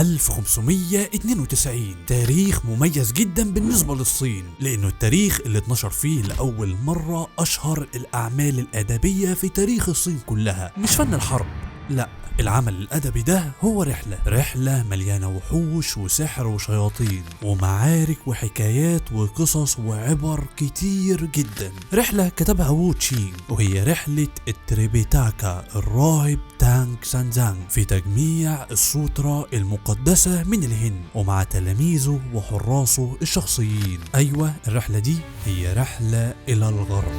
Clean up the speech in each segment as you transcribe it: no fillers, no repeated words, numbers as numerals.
1592، تاريخ مميز جدا بالنسبة للصين، لأنه التاريخ اللي اتنشر فيه لأول مرة أشهر الأعمال الأدبية في تاريخ الصين كلها. مش فن الحرب، لا، العمل الأدبي ده هو رحلة مليانة وحوش وسحر وشياطين ومعارك وحكايات وقصص وعبر كتير جدا. رحلة كتبها وو تشينغ، وهي رحلة التريبيتاكا الراهب تانغ سانزانغ في تجميع السوترا المقدسة من الهند ومع تلاميذه وحراسه الشخصيين. أيوة، الرحلة دي هي رحلة إلى الغرب.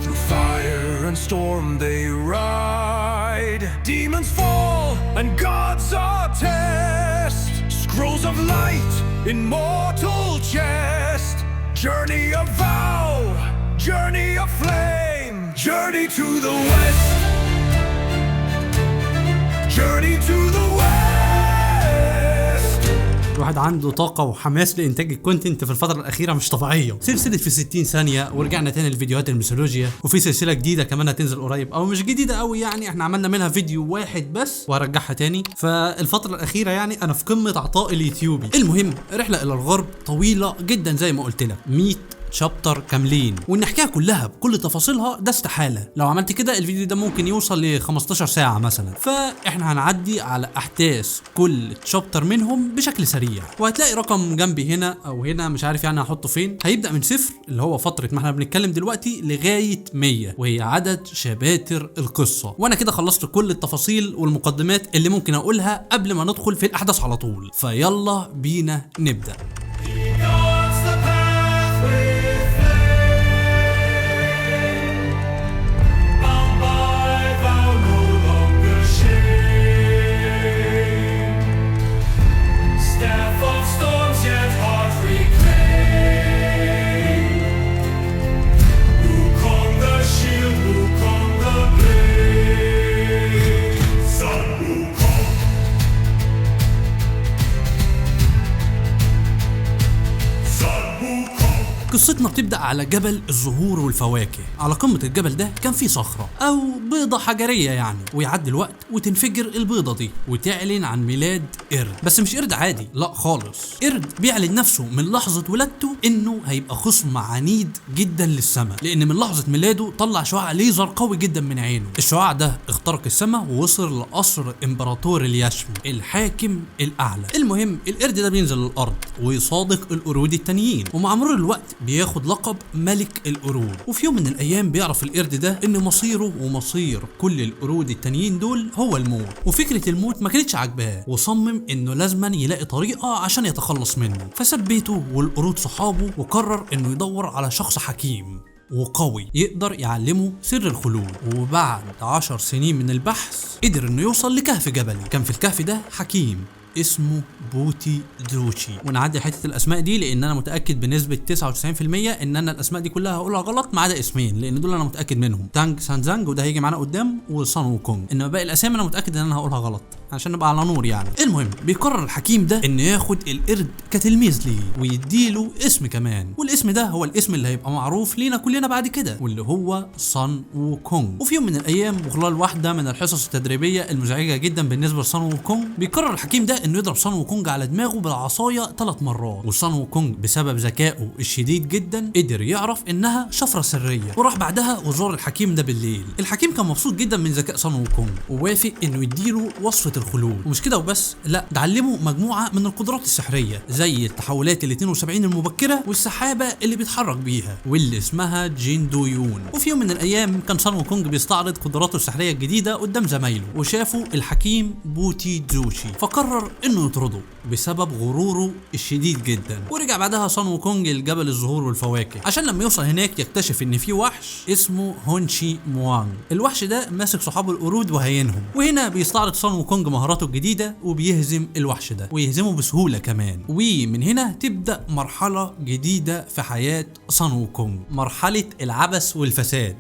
Demons fall and gods are test. Scrolls of light in mortal chest. Journey of vow, journey of flame. Journey to the west. Journey to the west. الواحد عنده طاقة وحماس لإنتاج ال content في الفترة الأخيرة مش طبيعية. سلسلة في 60 ثانية، ورجعنا تاني لفيديوهات الميثولوجيا، وفي سلسلة جديدة كمان هتنزل قريب، أو مش جديدة قوي يعني، احنا عملنا منها فيديو واحد بس وهرجعها تاني. فالفترة الأخيرة يعني أنا في قمة عطاء اليوتيوبي. المهم، رحلة إلى الغرب طويلة جدا زي ما قلت لك، 100 chapter كاملين، وان احكيها كلها بكل تفاصيلها ده استحالة. لو عملت كده الفيديو ده ممكن يوصل ل 15 ساعة مثلا. فاحنا هنعدي على احداث كل chapter منهم بشكل سريع، وهتلاقي رقم جنبي هنا او هنا، مش عارف يعني هحطه فين. هيبدا من 0 اللي هو فترة ما احنا بنتكلم دلوقتي لغاية 100، وهي عدد شباتر القصة. وانا كده خلصت كل التفاصيل والمقدمات اللي ممكن اقولها قبل ما ندخل في الاحداث على طول. فيلا بينا نبدا. قصتنا بتبدأ على جبل الزهور والفواكه. على قمة الجبل ده كان في صخرة أو بيضة حجرية يعني، ويعدي الوقت وتنفجر البيضة دي وتعلن عن ميلاد قرد. بس مش قرد عادي، لا خالص، قرد بيعلن نفسه من لحظة ولادته إنه هيبقى خصم عنيد جدا للسماء، لأن من لحظة ميلاده طلع شعاع ليزر قوي جدا من عينه. الشعاع ده اخترق السماء ووصل لقصر إمبراطور اليشم الحاكم الأعلى. المهم القرد ده بينزل للأرض ويصادق القرود التانيين، ومع مرور الوقت بياخد لقب ملك القرود. وفي يوم من الايام بيعرف القرد ده ان مصيره ومصير كل القرود التانيين دول هو الموت، وفكرة الموت ما كانتش عاجباه، وصمم انه لازما يلاقي طريقة عشان يتخلص منه. فساب بيته والقرود صحابه وقرر انه يدور على شخص حكيم وقوي يقدر يعلمه سر الخلود. وبعد 10 سنين من البحث قدر انه يوصل لكهف جبلي. كان في الكهف ده حكيم اسمه بوتي دوشي. ونعدي حتة الاسماء دي لان انا متاكد بنسبة 99% ان انا الاسماء دي كلها هقولها غلط ما عدا اسمين، لان دول انا متاكد منهم، تانج سانزانج وده هيجي معانا قدام، وسان ووكونج. انما باقي الاسامي انا متاكد ان انا هقولها غلط عشان نبقى على نور يعني. المهم بيقرر الحكيم ده ان ياخد القرد كتلميذ ليه ويديله اسم كمان، والاسم ده هو الاسم اللي هيبقى معروف لينا كلنا بعد كده، واللي هو سان ووكونج. وفي يوم من الايام وخلال واحدة من الحصص التدريبية المزعجة جدا بالنسبة لسان ووكونج، بيقرر الحكيم ده انه يضرب سان ووكونج على دماغه بالعصايه 3 مرات. وسان ووكونج بسبب ذكائه الشديد جدا قدر يعرف انها شفرة سرية، وراح بعدها وزار الحكيم ده بالليل. الحكيم كان مبسوط جدا من ذكاء سان ووكونج ووافق انه يديله وصفه الخلود. ومش كده وبس، لا ده علمه مجموعة من القدرات السحريه زي التحولات ال 72 المبكرة والسحابه اللي بيتحرك بيها واللي اسمها جيندو يون. وفي يوم من الايام كان سان ووكونج بيستعرض قدراته السحريه الجديدة قدام زمايله، وشافوا الحكيم بوتي دوشي فقرر انه يطرده بسبب غروره الشديد جدا. ورجع بعدها سان ووكونج لجبل الزهور والفواكه عشان لما يوصل هناك يكتشف ان في وحش اسمه هونشي موانج. الوحش ده ماسك صحابه القرود وهينهم، وهنا بيستعرض سان ووكونج مهاراته الجديدة وبيهزم الوحش ده ويهزمه بسهولة كمان. ومن هنا تبدا مرحلة جديدة في حياة سان ووكونج، مرحلة العبث والفساد.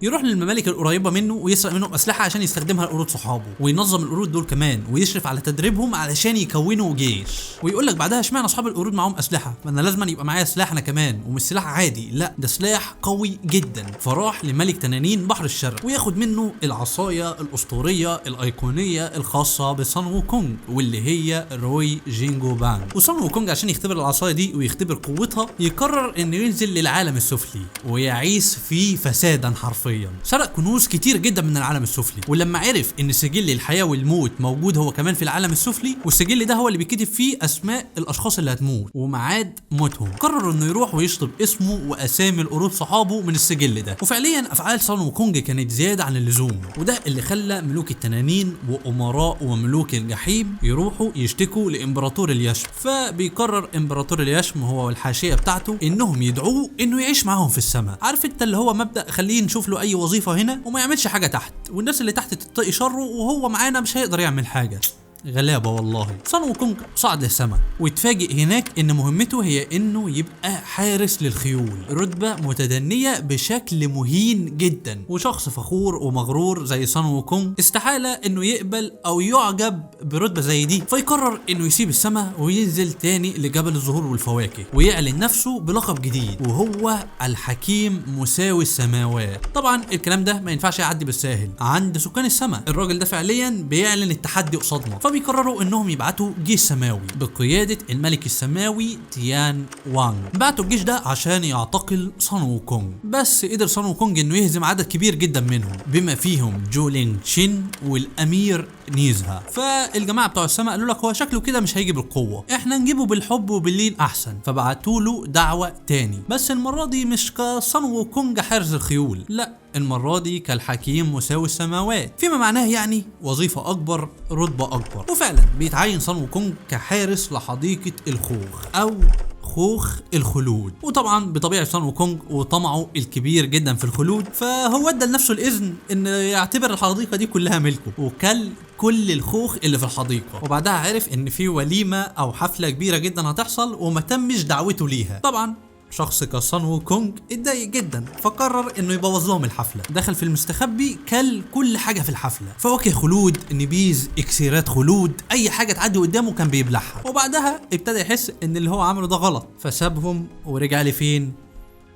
يروح للممالك القريبة منه ويسرق منهم اسلحة عشان يستخدمها القرود صحابه، وينظم القرود دول كمان ويشرف على تدريبهم علشان يكونوا جيش. ويقول لك بعدها اشمعنى اصحاب القرود معاهم اسلحة، ما انا لازم يبقى معايا سلاح انا كمان، ومش سلاح عادي، لا ده سلاح قوي جدا. فراح لملك تنانين بحر الشرق وياخد منه العصاية الاسطورية الايقونيه الخاصة بسان ووكونج واللي هي روي جينجو بانج. وسان ووكونج عشان يختبر العصاية دي ويختبر قوتها يقرر انه ينزل للعالم السفلي ويعيش فيه فسادا حرفيا. سرق كنوز كتير جدا من العالم السفلي، ولما عرف ان سجل الحياة والموت موجود هو كمان في العالم السفلي، والسجل ده هو اللي بيكتب فيه اسماء الاشخاص اللي هتموت وميعاد موتهم، قرر انه يروح ويشطب اسمه واسامي القرود صحابه من السجل ده. وفعليا افعال سان ووكونج كانت زيادة عن اللزوم، وده اللي خلى ملوك التنانين وامراء وملوك الجحيم يروحوا يشتكوا لامبراطور اليشم. فبيقرر امبراطور اليشم هو والحاشيه بتاعته انهم يدعوه انه يعيش معاهم في السماء. عارف انت اللي هو مبدا خليه نشوف له اي وظيفة هنا وما يعملش حاجة تحت، والناس اللي تحت تتقي شره وهو معانا مش هيقدر يعمل حاجة. غلابة والله. سان ووكونج صعد للسماء واتفاجئ هناك ان مهمته هي انه يبقى حارس للخيول، رتبه متدنيه بشكل مهين جدا، وشخص فخور ومغرور زي سان ووكونج استحالة انه يقبل او يعجب برتبة زي دي. فيقرر انه يسيب السماء وينزل تاني لجبل الزهور والفواكه ويعلن نفسه بلقب جديد وهو الحكيم مساوي السماوات. طبعا الكلام ده ما ينفعش يعدي بالساهل عند سكان السماء، الراجل ده فعليا بيعلن التحدي قصادنا. فبيقرروا انهم يبعتوا جيش سماوي بقيادة الملك السماوي تيان وانج. بعتوا الجيش ده عشان يعتقل سان ووكونج، بس قدر سان ووكونج انه يهزم عدد كبير جدا منهم بما فيهم جولينج شين والامير نيزها. فالجماعه بتوع السماء قالوا لك هو شكله كده مش هيجي بالقوة، احنا نجيبه بالحب وباللين احسن. فبعتوا له دعوه تاني، بس المرة دي مش كسان ووكونج حارس الخيول، لا المرة دي كالحكيم مساوي السماوات، فيما معناه يعني وظيفة أكبر رتبة أكبر. وفعلا بيتعين سان ووكونج كحارس لحديقة الخوخ أو خوخ الخلود. وطبعا بطبيعة سان ووكونج وطمعه الكبير جدا في الخلود، فهو ادى لنفسه الإذن إن يعتبر الحديقة دي كلها ملكه وكل كل الخوخ اللي في الحديقة. وبعدها عرف إن في وليمة أو حفلة كبيرة جدا هتحصل وما تمش دعوته ليها. طبعا شخص كسان ووكونج اتضايق جدا فقرر انه يبوظ لهم الحفلة. دخل في المستخبي كل كل حاجة في الحفلة، فواكه خلود، نبيذ، اكسيرات خلود، اي حاجة تعدي قدامه كان بيبلعها. وبعدها ابتدى يحس ان اللي هو عمله ده غلط، فسابهم ورجع لفين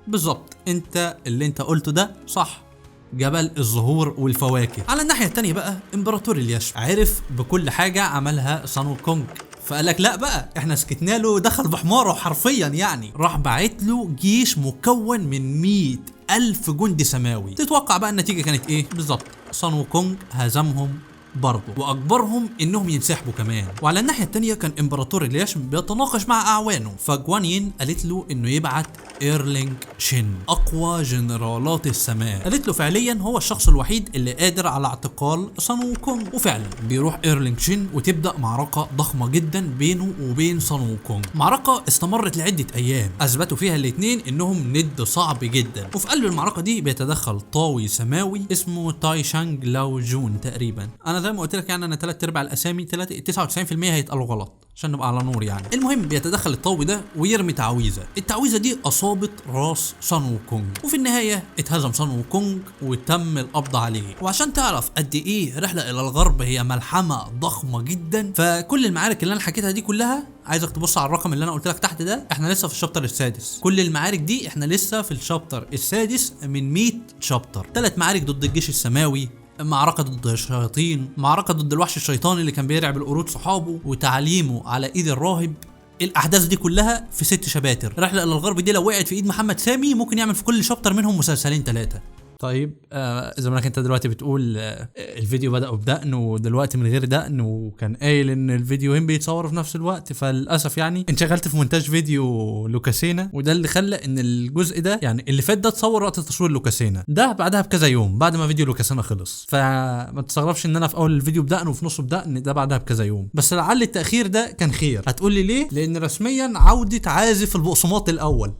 بالظبط؟ انت اللي انت قلته ده صح، جبل الزهور والفواكه. على الناحية التانية بقى امبراطور اليشم عرف بكل حاجة عملها سان ووكونج، فقال لك لا بقى احنا سكتنا له، دخل بحماره حرفيا يعني. راح باعت له جيش مكون من 100,000 جندي سماوي. تتوقع بقى النتيجة كانت ايه؟ بالظبط سان ووكونج هزمهم برضه واجبرهم انهم ينسحبوا كمان. وعلى الناحية الثانية كان امبراطور اليشم بيتناقش مع اعوانه، فجوانين قالت له انه يبعت ايرلينج شين اقوى جنرالات السماء. قالت له فعليا هو الشخص الوحيد اللي قادر على اعتقال سان ووكونج. وفعلا بيروح ايرلينج شين وتبدا معركة ضخمة جدا بينه وبين سان ووكونج، معركة استمرت لعدة ايام اثبتوا فيها الاثنين انهم ند صعب جدا. وفي قلب المعركة دي بيتدخل طاوي سماوي اسمه تاي شانج لاو جون تقريبا. انا زي ما قلت لك يعني انا 3/4 الاسامي 99% هيتقالوا غلط عشان نبقى على نور يعني. المهم بيتدخل الطاوي ده ويرمي تعويذه، التعويذه دي اصابت راس سان ووكونج، وفي النهاية اتهزم سان ووكونج وتم القبض عليه. وعشان تعرف قد ايه رحله الى الغرب هي ملحمة ضخمة جدا، فكل المعارك اللي انا حكيتها دي كلها عايزك تبص على الرقم اللي انا قلت لك تحت ده، احنا لسه في ال chapter السادس. كل المعارك دي احنا لسه في ال chapter السادس من 100 chapter. 3 معارك ضد الجيش السماوي، معركة ضد الشياطين، معركة ضد الوحش الشيطاني اللي كان بيرعب القرود صحابه، وتعليمه على ايد الراهب. الاحداث دي كلها في 6 شباتر. رحلة الى الغرب دي لو وقعت في ايد محمد سامي ممكن يعمل في كل chapter منهم مسلسلين 3. طيب زي ما انت دلوقتي بتقول الفيديو بدأ بدقن ودلوقتي من غير دقن، وكان قايل ان الفيديوهين بيتصوروا في نفس الوقت، فللاسف يعني انشغلت في مونتاج فيديو لوكاسينا، وده اللي خلى ان الجزء ده يعني اللي فات ده اتصور وقت تصوير لوكاسينا ده بعدها بكذا يوم بعد ما فيديو لوكاسينا خلص. فما تستغربش ان انا في اول الفيديو بدقن وفي نصه بدقن، ده بعدها بكذا يوم، بس لعل التاخير ده كان خير. هتقول لي ليه؟ لان رسميا عوده عازف البقسماط الاول.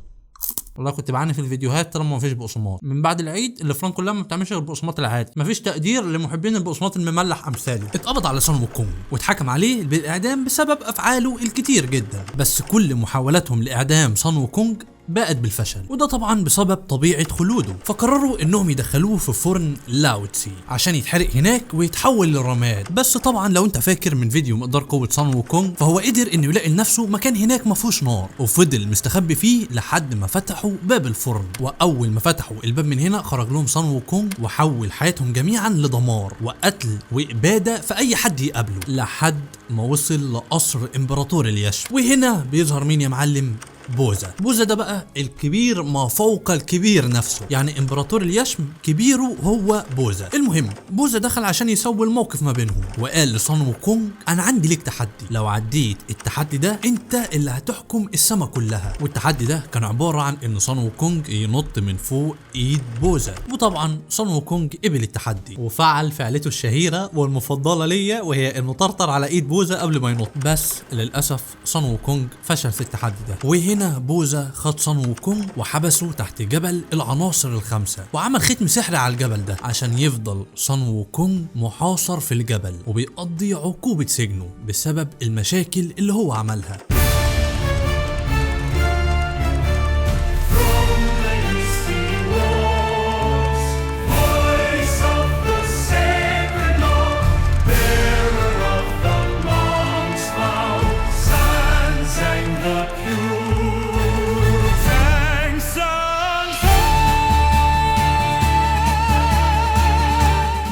والله كنت بعاني في الفيديوهات طالما مفيش بقسماط. من بعد العيد الافران كلها ما بتعملش غير البقسماط العادي، مفيش تقدير لمحبين البقسماط المملح امثالي. اتقبض على سان ووكونج واتحكم عليه بالاعدام بسبب افعاله الكتير جدا، بس كل محاولاتهم لاعدام سان ووكونج باءت بالفشل، وده طبعا بسبب طبيعة خلوده، فقرروا انهم يدخلوه في فرن لاوتسي عشان يتحرق هناك ويتحول للرماد. بس طبعا لو انت فاكر من فيديو مقدار قوة صن ووكونج، فهو قدر انه يلاقي لنفسه مكان هناك ما فيهوش نار، وفضل مستخبي فيه لحد ما فتحوا باب الفرن. واول ما فتحوا الباب من هنا خرج لهم صن ووكونج وحول حياتهم جميعا لدمار وقتل وإبادة في اي حد يقابله، لحد ما وصل لقصر امبراطور اليشم. وهنا بيظهر مين يا معلم؟ بوزا. بوزا ده بقى الكبير ما فوق الكبير نفسه، يعني امبراطور اليشم كبيرة هو بوزا. المهم بوزا دخل عشان يسوي الموقف ما بينهم، وقال لصن ووكونج انا عندي ليك تحدي، لو عديت التحدي ده انت اللي هتحكم السما كلها. والتحدي ده كان عبارة عن ان صن ووكونج ينط من فوق ايد بوزا، وطبعا صن ووكونج قبل التحدي وفعل فعلته الشهيرة والمفضلة ليا، وهي انه طرطر على ايد بوزا قبل ما ينط. بس للاسف صن ووكونج فشل في التحدي ده، وهنا بوزا خد صن ووكونج وحبسه تحت جبل العناصر الخمسة، وعمل ختم سحري على الجبل ده عشان يفضل صن ووكونج محاصر في الجبل وبيقضي عقوبة سجنه بسبب المشاكل اللي هو عملها.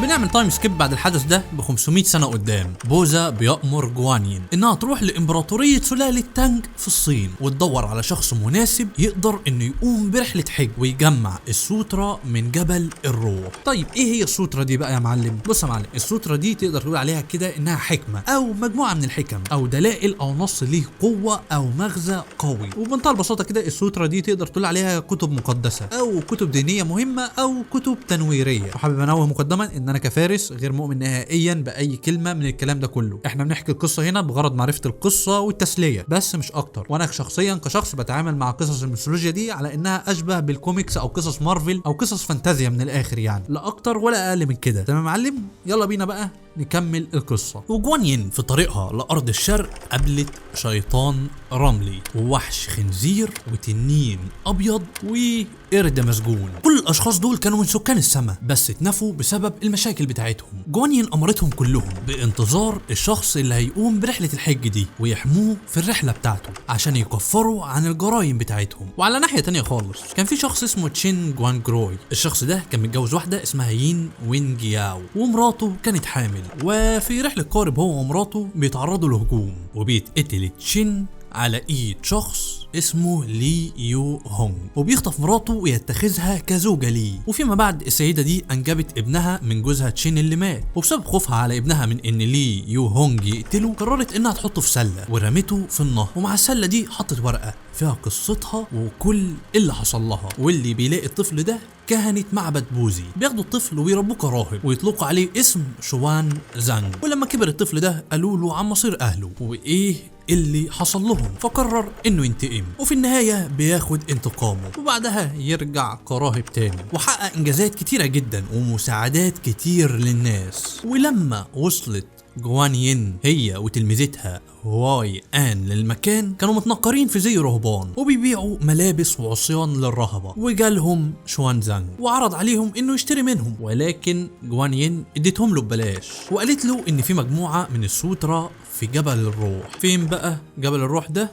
بنعمل time skip بعد الحدث ده ب 500 سنة قدام. بوزا بيأمر جوانين انها تروح لامبراطورية سلالة تانج في الصين وتدور على شخص مناسب يقدر انه يقوم برحلة حج ويجمع السوترا من جبل الروح. طيب ايه هي السوترا دي بقى يا معلم؟ بص يا معلم، السوترا دي تقدر تقول عليها كده انها حكمة او مجموعة من الحكم او دلائل او نص ليه قوة او مغزى قوي. وبمنتهى البساطة كده السوترا دي تقدر تقول عليها كتب مقدسة او كتب دينية مهمة او كتب تنويرية. وحابب انوه مقدما ان انا كفارس غير مؤمن نهائيا باي كلمة من الكلام ده كله، احنا بنحكي القصة هنا بغرض معرفة القصة والتسليه بس مش اكتر. وانا شخصيا كشخص بتعامل مع قصص الميثولوجيا دي على انها اشبه بالكوميكس او قصص مارفل او قصص فانتازيا من الاخر، يعني لا اكتر ولا اقل من كده. تمام يا معلم، يلا بينا بقى نكمل القصة. وجوانين في طريقها لارض الشرق قابلت شيطان رملي ووحش خنزير وتنين ابيض وقرد مسجون. كل الاشخاص دول كانوا من سكان السماء بس اتنفوا بسبب المشاكل بتاعتهم. جوانين امرتهم كلهم بانتظار الشخص اللي هيقوم برحله الحج دي ويحموه في الرحلة بتاعته عشان يكفروا عن الجرائم بتاعتهم. وعلى ناحية تانية خالص كان في شخص اسمه تشين جوانجروي. الشخص ده كان متجوز واحدة اسمها يين وينجياو ومراته كانت حامل، وفي رحلة قارب هو ومراته بيتعرضوا لهجوم وبيتقتل تشين على ايد شخص اسمه لي يو هونج، وبيخطف مراته ويتخذها كزوجة ليه. وفيما بعد السيدة دي انجبت ابنها من جوزها تشين اللي مات، وبسبب خوفها على ابنها من ان لي يو هونج يقتله قررت انها تحطه في سلة ورمته في النهر، ومع السلة دي حطت ورقة فيها قصتها وكل اللي حصل لها. واللي بيلاقي الطفل ده كهنة معبد بوذي، بياخدوا الطفل ويربوه كراهب ويطلقوا عليه اسم شوان زانج. ولما كبر الطفل ده قالوا له عن مصير اهله وايه اللي حصل لهم، فقرر انه ينتقم، وفي النهاية بياخد انتقامه وبعدها يرجع كراهب تاني وحقق انجازات كتيرة جدا ومساعدات كتير للناس. ولما وصلت جوانين هي وتلميذتها هواي آن للمكان كانوا متنقرين في زي رهبان وبيبيعوا ملابس وعصيان للرهبة، وجالهم شوان زانج وعرض عليهم انه يشتري منهم، ولكن جوانين اديتهم له ببلاش وقالت له ان في مجموعة من السوترا في جبل الروح. فين بقى جبل الروح ده؟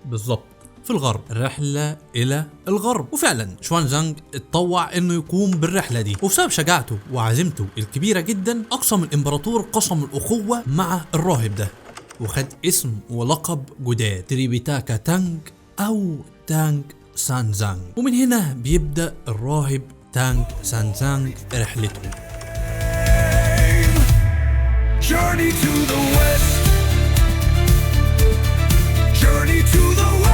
بالظبط في الغرب، رحلة إلى الغرب. وفعلا شوان زانج اتطوع انه يقوم بالرحلة دي، وبسبب شجاعته وعزيمته الكبيرة جدا اقسم الامبراطور قسم الاخوة مع الراهب ده، وخد اسم ولقب جداد تريبيتاكا تانج او تانج سانزانج. ومن هنا بيبدأ الراهب تانج سانزانج رحلته. Journey to the west. Journey to the west.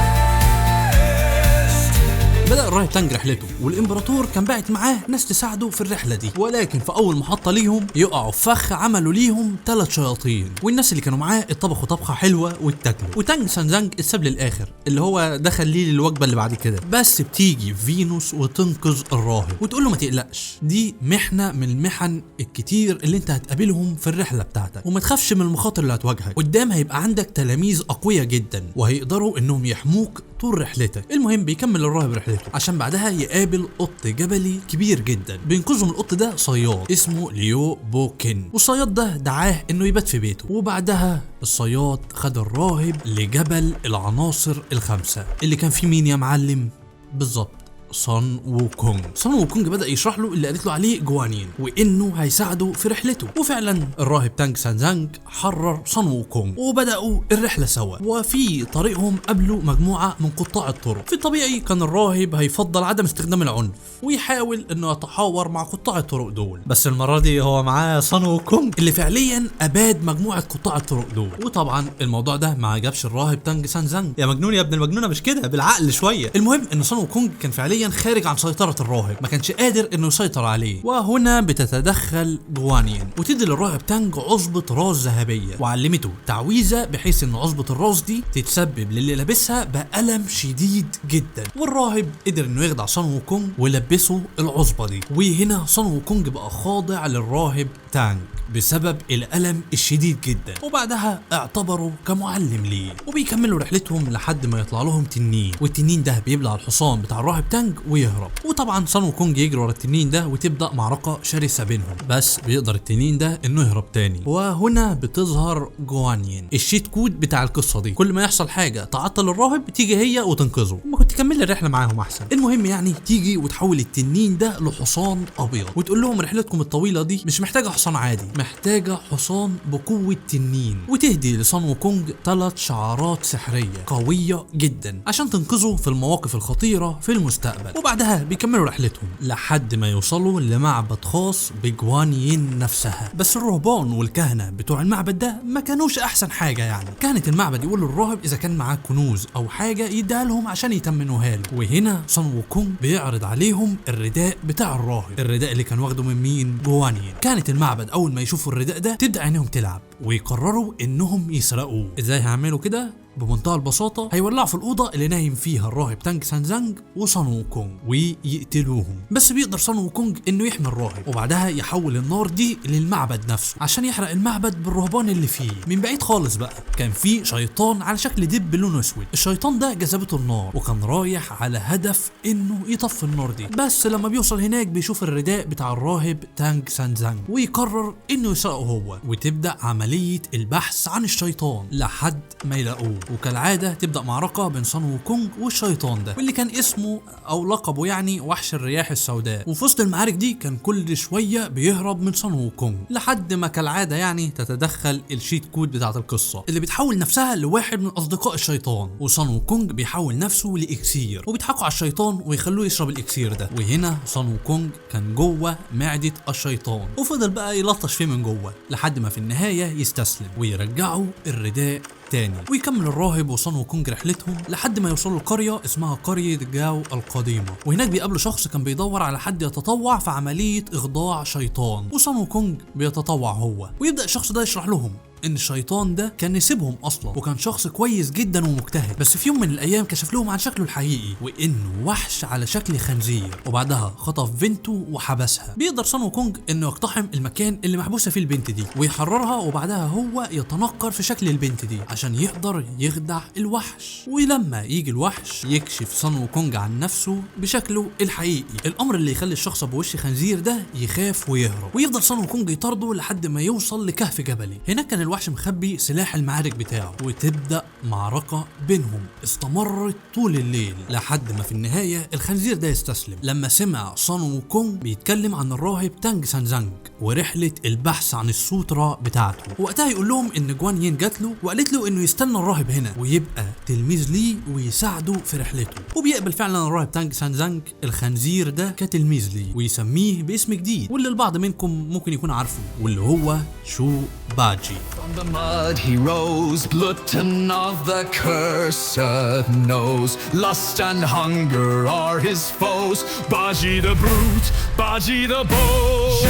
بدأ الراهب تانج رحلته، والامبراطور كان باعت معاه ناس تساعده في الرحلة دي، ولكن في اول محطة ليهم يقعوا فخ عملوا ليهم 3 شياطين، والناس اللي كانوا معاه اتطبخوا طبخه حلوة واتاكلوا. وتانج سانزانج اتساب للاخر اللي هو دخل ليه للوجبه اللي بعد كده. بس بتيجي فينوس وتنقذ الراهب وتقول له ما تقلقش، دي محنة من المحن الكتير اللي انت هتقابلهم في الرحلة بتاعتك، وما تخافش من المخاطر اللي هتواجهك قدام، هيبقى عندك تلاميذ اقوياء جدا وهيقدروا انهم يحموك طول رحلتك. المهم بيكمل الراهب رحلته عشان بعدها يقابل قط جبلي كبير جدا، بينقذه من القط ده صياد اسمه ليو بوكين، والصياد ده دعاه انه يبات في بيته. وبعدها الصياد خد الراهب لجبل العناصر الخمسة اللي كان فيه مين يا معلم؟ بالظبط صن ووكونج. صن ووكونج بدأ يشرح له اللي قالت له عليه جوانين وانه هيساعده في رحلته، وفعلا الراهب تانج سانزانج حرر صن ووكونج وبدأوا الرحلة سوا. وفي طريقهم قابلوا مجموعة من قطاع الطرق. في الطبيعي كان الراهب هيفضل عدم استخدام العنف ويحاول انه يتحاور مع قطاع الطرق دول، بس المرة دي هو معاه صن ووكونج اللي فعليا اباد مجموعة قطاع الطرق دول. وطبعا الموضوع ده ما عجبش الراهب تانج سانزانج، يا مجنون يا ابن المجنونة مش كده، بالعقل شوية. المهم ان صن ووكونج كان فعليا خارج عن سيطرة الراهب، ما كانش قادر انه يسيطر عليه. وهنا بتتدخل جوانين وتدي للراهب تانج عصبة راس ذهبية وعلمته تعويذة بحيث ان عصبة الراس دي تتسبب للي لابسها بألم شديد جدا. والراهب قدر انه يخدع صن ووكونج ولبسه العصبة دي، وهنا صن ووكونج بقى خاضع للراهب تانج بسبب الألم الشديد جدا، وبعدها اعتبره كمعلم ليه. وبيكملوا رحلتهم لحد ما يطلع لهم تنين، والتنين ده بيبلع الحصان بتاع الراهب تانج ويهرب. وطبعا صن ووكونج يجري ورا التنين ده وتبدأ معركة شرسة بينهم، بس بيقدر التنين ده انه يهرب تاني. وهنا بتظهر جوانين ال cheat code بتاع القصة دي، كل ما يحصل حاجة تعطل الراهب تيجي هي وتنقذه، ما كنت تكمل الرحلة معاهم احسن. المهم يعني تيجي وتحول التنين ده لحصان ابيض وتقول لهم رحلتكم الطويلة دي مش محتاجة حصان عادي، محتاجة حصان بقوة تنين. وتهدي لصن ووكونج 3 شعارات سحرية قوية جدا عشان تنقذه في المواقف الخطيرة في المستقبل. وبعدها بيكملوا رحلتهم لحد ما يوصلوا لمعبد خاص بجوانين نفسها، بس الرهبان والكهنة بتوع المعبد ده ما كانوش احسن حاجة. يعني كانت المعبد يقول للراهب اذا كان معاه كنوز او حاجة يديها لهم عشان يتمنوها له. وهنا صن ووكونج بيعرض عليهم الرداء بتاع الراهب، الرداء اللي كان واخده من مين؟ جوانين. كانت المعبد اول ما يشوفوا الرداء ده تبدأ عينيهم تلعب ويقرروا انهم يسرقوه. ازاي هيعملوا كده؟ بمنتهى البساطة هيولعوا في الأوضة اللي نايم فيها الراهب تانج سانزانج وصن ووكونج ويقتلوهم. بس بيقدر صن ووكونج انه يحمي الراهب، وبعدها يحول النار دي للمعبد نفسه عشان يحرق المعبد بالرهبان اللي فيه. من بعيد خالص بقى كان في شيطان على شكل دب لونه اسود، الشيطان ده جذبته النار وكان رايح على هدف انه يطفي النار دي، بس لما بيوصل هناك بيشوف الرداء بتاع الراهب تانج سانزانج ويقرر انه يسرقه هو. وتبدأ عملية البحث عن الشيطان لحد ما يلاقوه، وكالعادة تبدأ معركة بين صن ووكونج والشيطان ده واللي كان اسمه او لقبه يعني وحش الرياح السوداء. وفي وسط المعارك دي كان كل شوية بيهرب من صن ووكونج لحد ما كالعادة يعني تتدخل ال cheat code بتاعت القصة اللي بتحول نفسها لواحد من اصدقاء الشيطان، وصن ووكونج بيحول نفسه لاكسير وبيضحكوا على الشيطان ويخلوه يشرب الاكسير ده. وهنا صن ووكونج كان جوه معدة الشيطان وفضل بقى يلطش فيه من جوه لحد ما في النهاية يستسلم ويرجعوا الرداء تاني. ويكمل الراهب وصن ووكونج رحلتهم لحد ما يوصلوا لقرية اسمها قرية جاو القديمة، وهناك بيقابلوا شخص كان بيدور على حد يتطوع في عملية إخضاع شيطان، وصن ووكونج بيتطوع هو. ويبدأ الشخص ده يشرح لهم ان الشيطان ده كان نسيبهم اصلا وكان شخص كويس جدا ومجتهد، بس في يوم من الايام كشف لهم عن شكله الحقيقي وانه وحش على شكل خنزير، وبعدها خطف بنته وحبسها. بيقدر صن ووكونج انه يقتحم المكان اللي محبوسة فيه البنت دي ويحررها، وبعدها هو يتنكر في شكل البنت دي عشان يقدر يخدع الوحش. ولما يجي الوحش يكشف صن ووكونج عن نفسه بشكله الحقيقي، الامر اللي يخلي الشخص ابو وش خنزير ده يخاف ويهرب. ويفضل صن ووكونج يطارده لحد ما يوصل لكهف جبلي، هناك كان الوحش مخبي سلاح المعارك بتاعه، وتبدأ معركة بينهم استمرت طول الليل لحد ما في النهاية الخنزير ده يستسلم لما سمع صن ووكونج بيتكلم عن الراهب تانج سانزانج ورحلة البحث عن السوترا بتاعته. وقتها يقول لهم ان جوان يين جات له وقالت له انه يستنى الراهب هنا ويبقى تلميذ ليه ويساعده في رحلته، وبيقبل فعلا الراهب تانج سانزانج الخنزير ده كتلميذ ليه ويسميه باسم جديد واللي البعض منكم ممكن يكون عارفه واللي هو شو باجي. From the mud he rose, glutton of the cursed nose. Lust and hunger are his foes. Baji the brute, Baji the bold.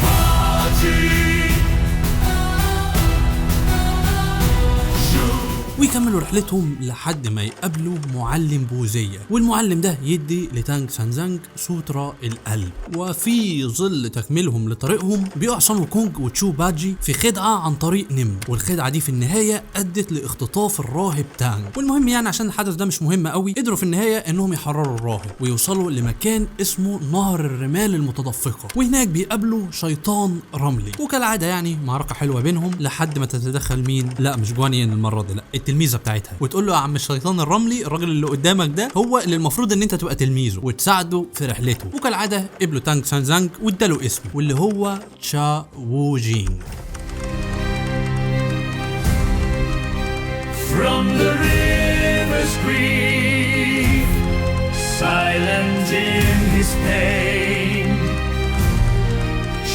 Baji. ويكملوا رحلتهم لحد ما يقابلوا معلم بوذية، والمعلم ده يدي لتانج سانزانج سوترا القلب. وفي ظل تكميلهم لطريقهم بيقع سون وكونج وتشو باجي في خدعة عن طريق نمر، والخدعة دي في النهاية أدت لاختطاف الراهب تانج. والمهم يعني عشان الحدث ده مش مهم قوي، قدروا في النهاية انهم يحرروا الراهب ويوصلوا لمكان اسمه نهر الرمال المتدفقة، وهناك بيقابلوا شيطان رملي. وكالعادة يعني معركة حلوة بينهم لحد ما تتدخل مين؟ لا مش جوانيين المرة دي، لا التلميذة بتاعتها، وتقول له يا عم الشيطان الرملي الراجل اللي قدامك ده هو اللي المفروض ان انت تبقى تلميذه وتساعده في رحلته. وكالعادة قبلوا تانج سانزانج واداله اسمه واللي هو تشا وو جينج. From the river's grief, silent in his pain,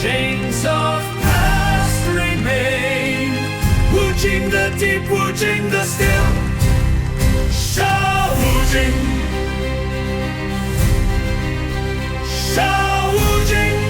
chains of past remain, Wujing the deep, Wujing the still, Sha Wujing, Sha Wujing,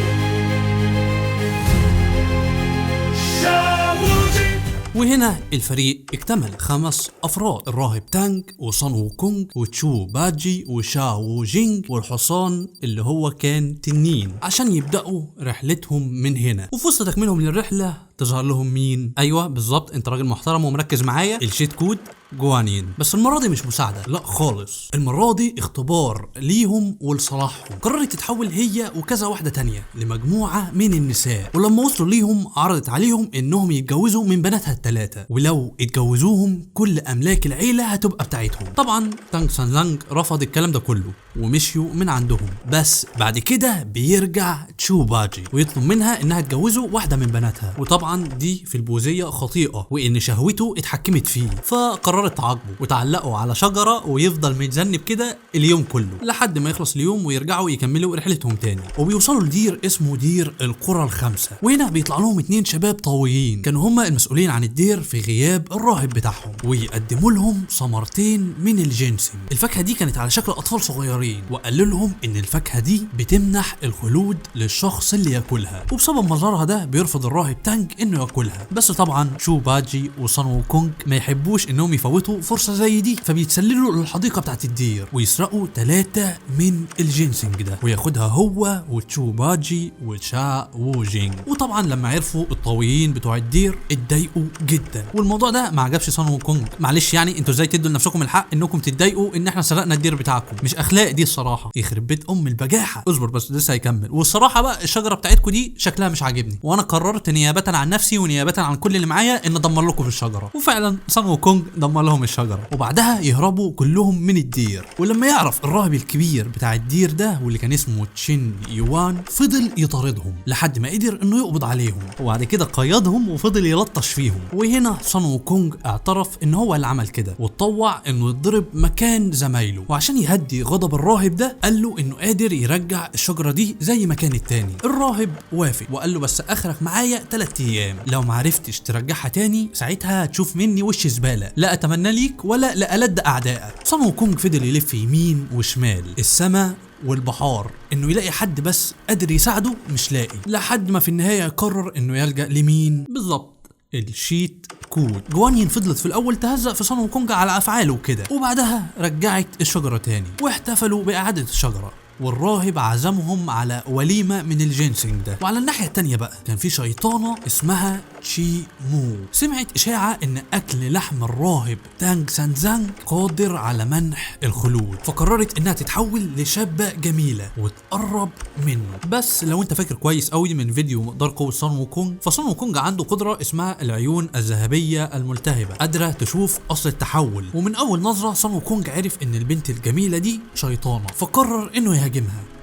Sha Wujing. وهنا الفريق اكتمل 5 أفراد: الراهب تانج وصن وكونج وتشو باجي وشا وجينج والحصان اللي هو كان تنين، عشان يبدأوا رحلتهم من هنا. وفي وسط تكميلهم للرحلة تظهر لهم مين؟ ايوه بالظبط، انت راجل محترم ومركز معايا، ال cheat code جوانين. بس المرة دي مش مساعدة، لا خالص، المرة دي اختبار ليهم ولصلاحهم. قررت تتحول هي وكذا واحدة تانية لمجموعة من النساء، ولما وصلوا ليهم عرضت عليهم انهم يتجوزوا من بناتها الثلاثة، ولو اتجوزوهم كل املاك العيلة هتبقى بتاعتهم. طبعا تانج سانزانج رفض الكلام ده كله ومشيوا من عندهم. بس بعد كده بيرجع تشو باجي ويطلب منها انها تجوزه واحدة من بناتها، وطبعا دي في البوذية خطيئة وان شهوته اتحكمت فيه، فقررت تعاقبه وتعلقه على شجرة ويفضل متذنب كده اليوم كله لحد ما يخلص اليوم ويرجعوا يكملوا رحلتهم تاني. وبيوصلوا لدير اسمه دير القرى الخمسة، وهنا بيطلع لهم 2 شباب طاويين كانوا هما المسؤولين عن الدير في غياب الراهب بتاعهم، ويقدموا لهم ثمرتين من الجينسينج. الفاكهة دي كانت على شكل اطفال صغيرين، وقالوا لهم ان الفاكهة دي بتمنح الخلود للشخص اللي ياكلها، وبسبب مظهرها ده بيرفض الراهب تانج انه ياكلها. بس طبعا شو باجي وصن وكونج ما يحبوش انهم يفوتوا فرصة زي دي، فبيتسللوا للحديقه بتاعت الدير ويسرقوا 3 من الجينسينج ده وياخدها هو وتشو باجي وشا وجينج. وطبعا لما عرفوا الطاويين بتوع الدير اتضايقوا جدا، والموضوع ده ما عجبش صن وكونج. معلش يعني انتوا ازاي تدوا لنفسكم الحق انكم تتضايقوا ان احنا سرقنا الدير بتاعكم؟ مش اخلاق دي الصراحة، يخرب بيت ام البجاحة. اصبر بس لسه هيكمل. والصراحة بقى الشجرة بتاعتكم دي شكلها مش عاجبني، وانا قررت نيابة عن نفسي ونيابه عن كل اللي معايا ان ادمر لكم في الشجرة. وفعلا صن وكونج دمر لهم الشجرة، وبعدها يهربوا كلهم من الدير. ولما يعرف الراهب الكبير بتاع الدير ده واللي كان اسمه تشين يوان، فضل يطاردهم لحد ما قدر انه يقبض عليهم، وبعد كده قيدهم وفضل يلطش فيهم. وهنا صن وكونج اعترف ان هو اللي عمل كده واتطوع انه يتضرب مكان زمايله، وعشان يهدي غضب الراهب ده قال له انه قادر يرجع الشجرة دي زي ما كانت تاني. الراهب وافق وقال له بس اخرك معايا 3 ايام، لو ما عرفتش ترجعها تاني ساعتها هتشوف مني وش زبالة لا اتمنى ليك ولا لألد اعدائك. صن وكونج فضل يلف يمين وشمال السما والبحار انه يلاقي حد بس قادر يساعده، مش لاقي، لحد ما في النهاية قرر انه يلجأ لمين بالظبط؟ ال cheat code. جوانين فضلت في الاول تهزأ في صن وكونج على افعاله وكده، وبعدها رجعت الشجرة تاني واحتفلوا باعادة الشجرة، والراهب عزمهم على وليمة من الجينسينج ده. وعلى الناحية التانية بقى كان في شيطانه اسمها تشي مو، سمعت اشاعة ان اكل لحم الراهب تانج سانزانج قادر على منح الخلود، فقررت انها تتحول لشابه جميلة وتقرب منه. بس لو انت فاكر كويس قوي من فيديو مقدار قوة صن وكونج، فصن وكونج عنده قدره اسمها العيون الذهبية الملتهبه، قادرة تشوف اصل التحول. ومن اول نظره صن وكونج عرف ان البنت الجميلة دي شيطانه، فقرر انه يهاجمها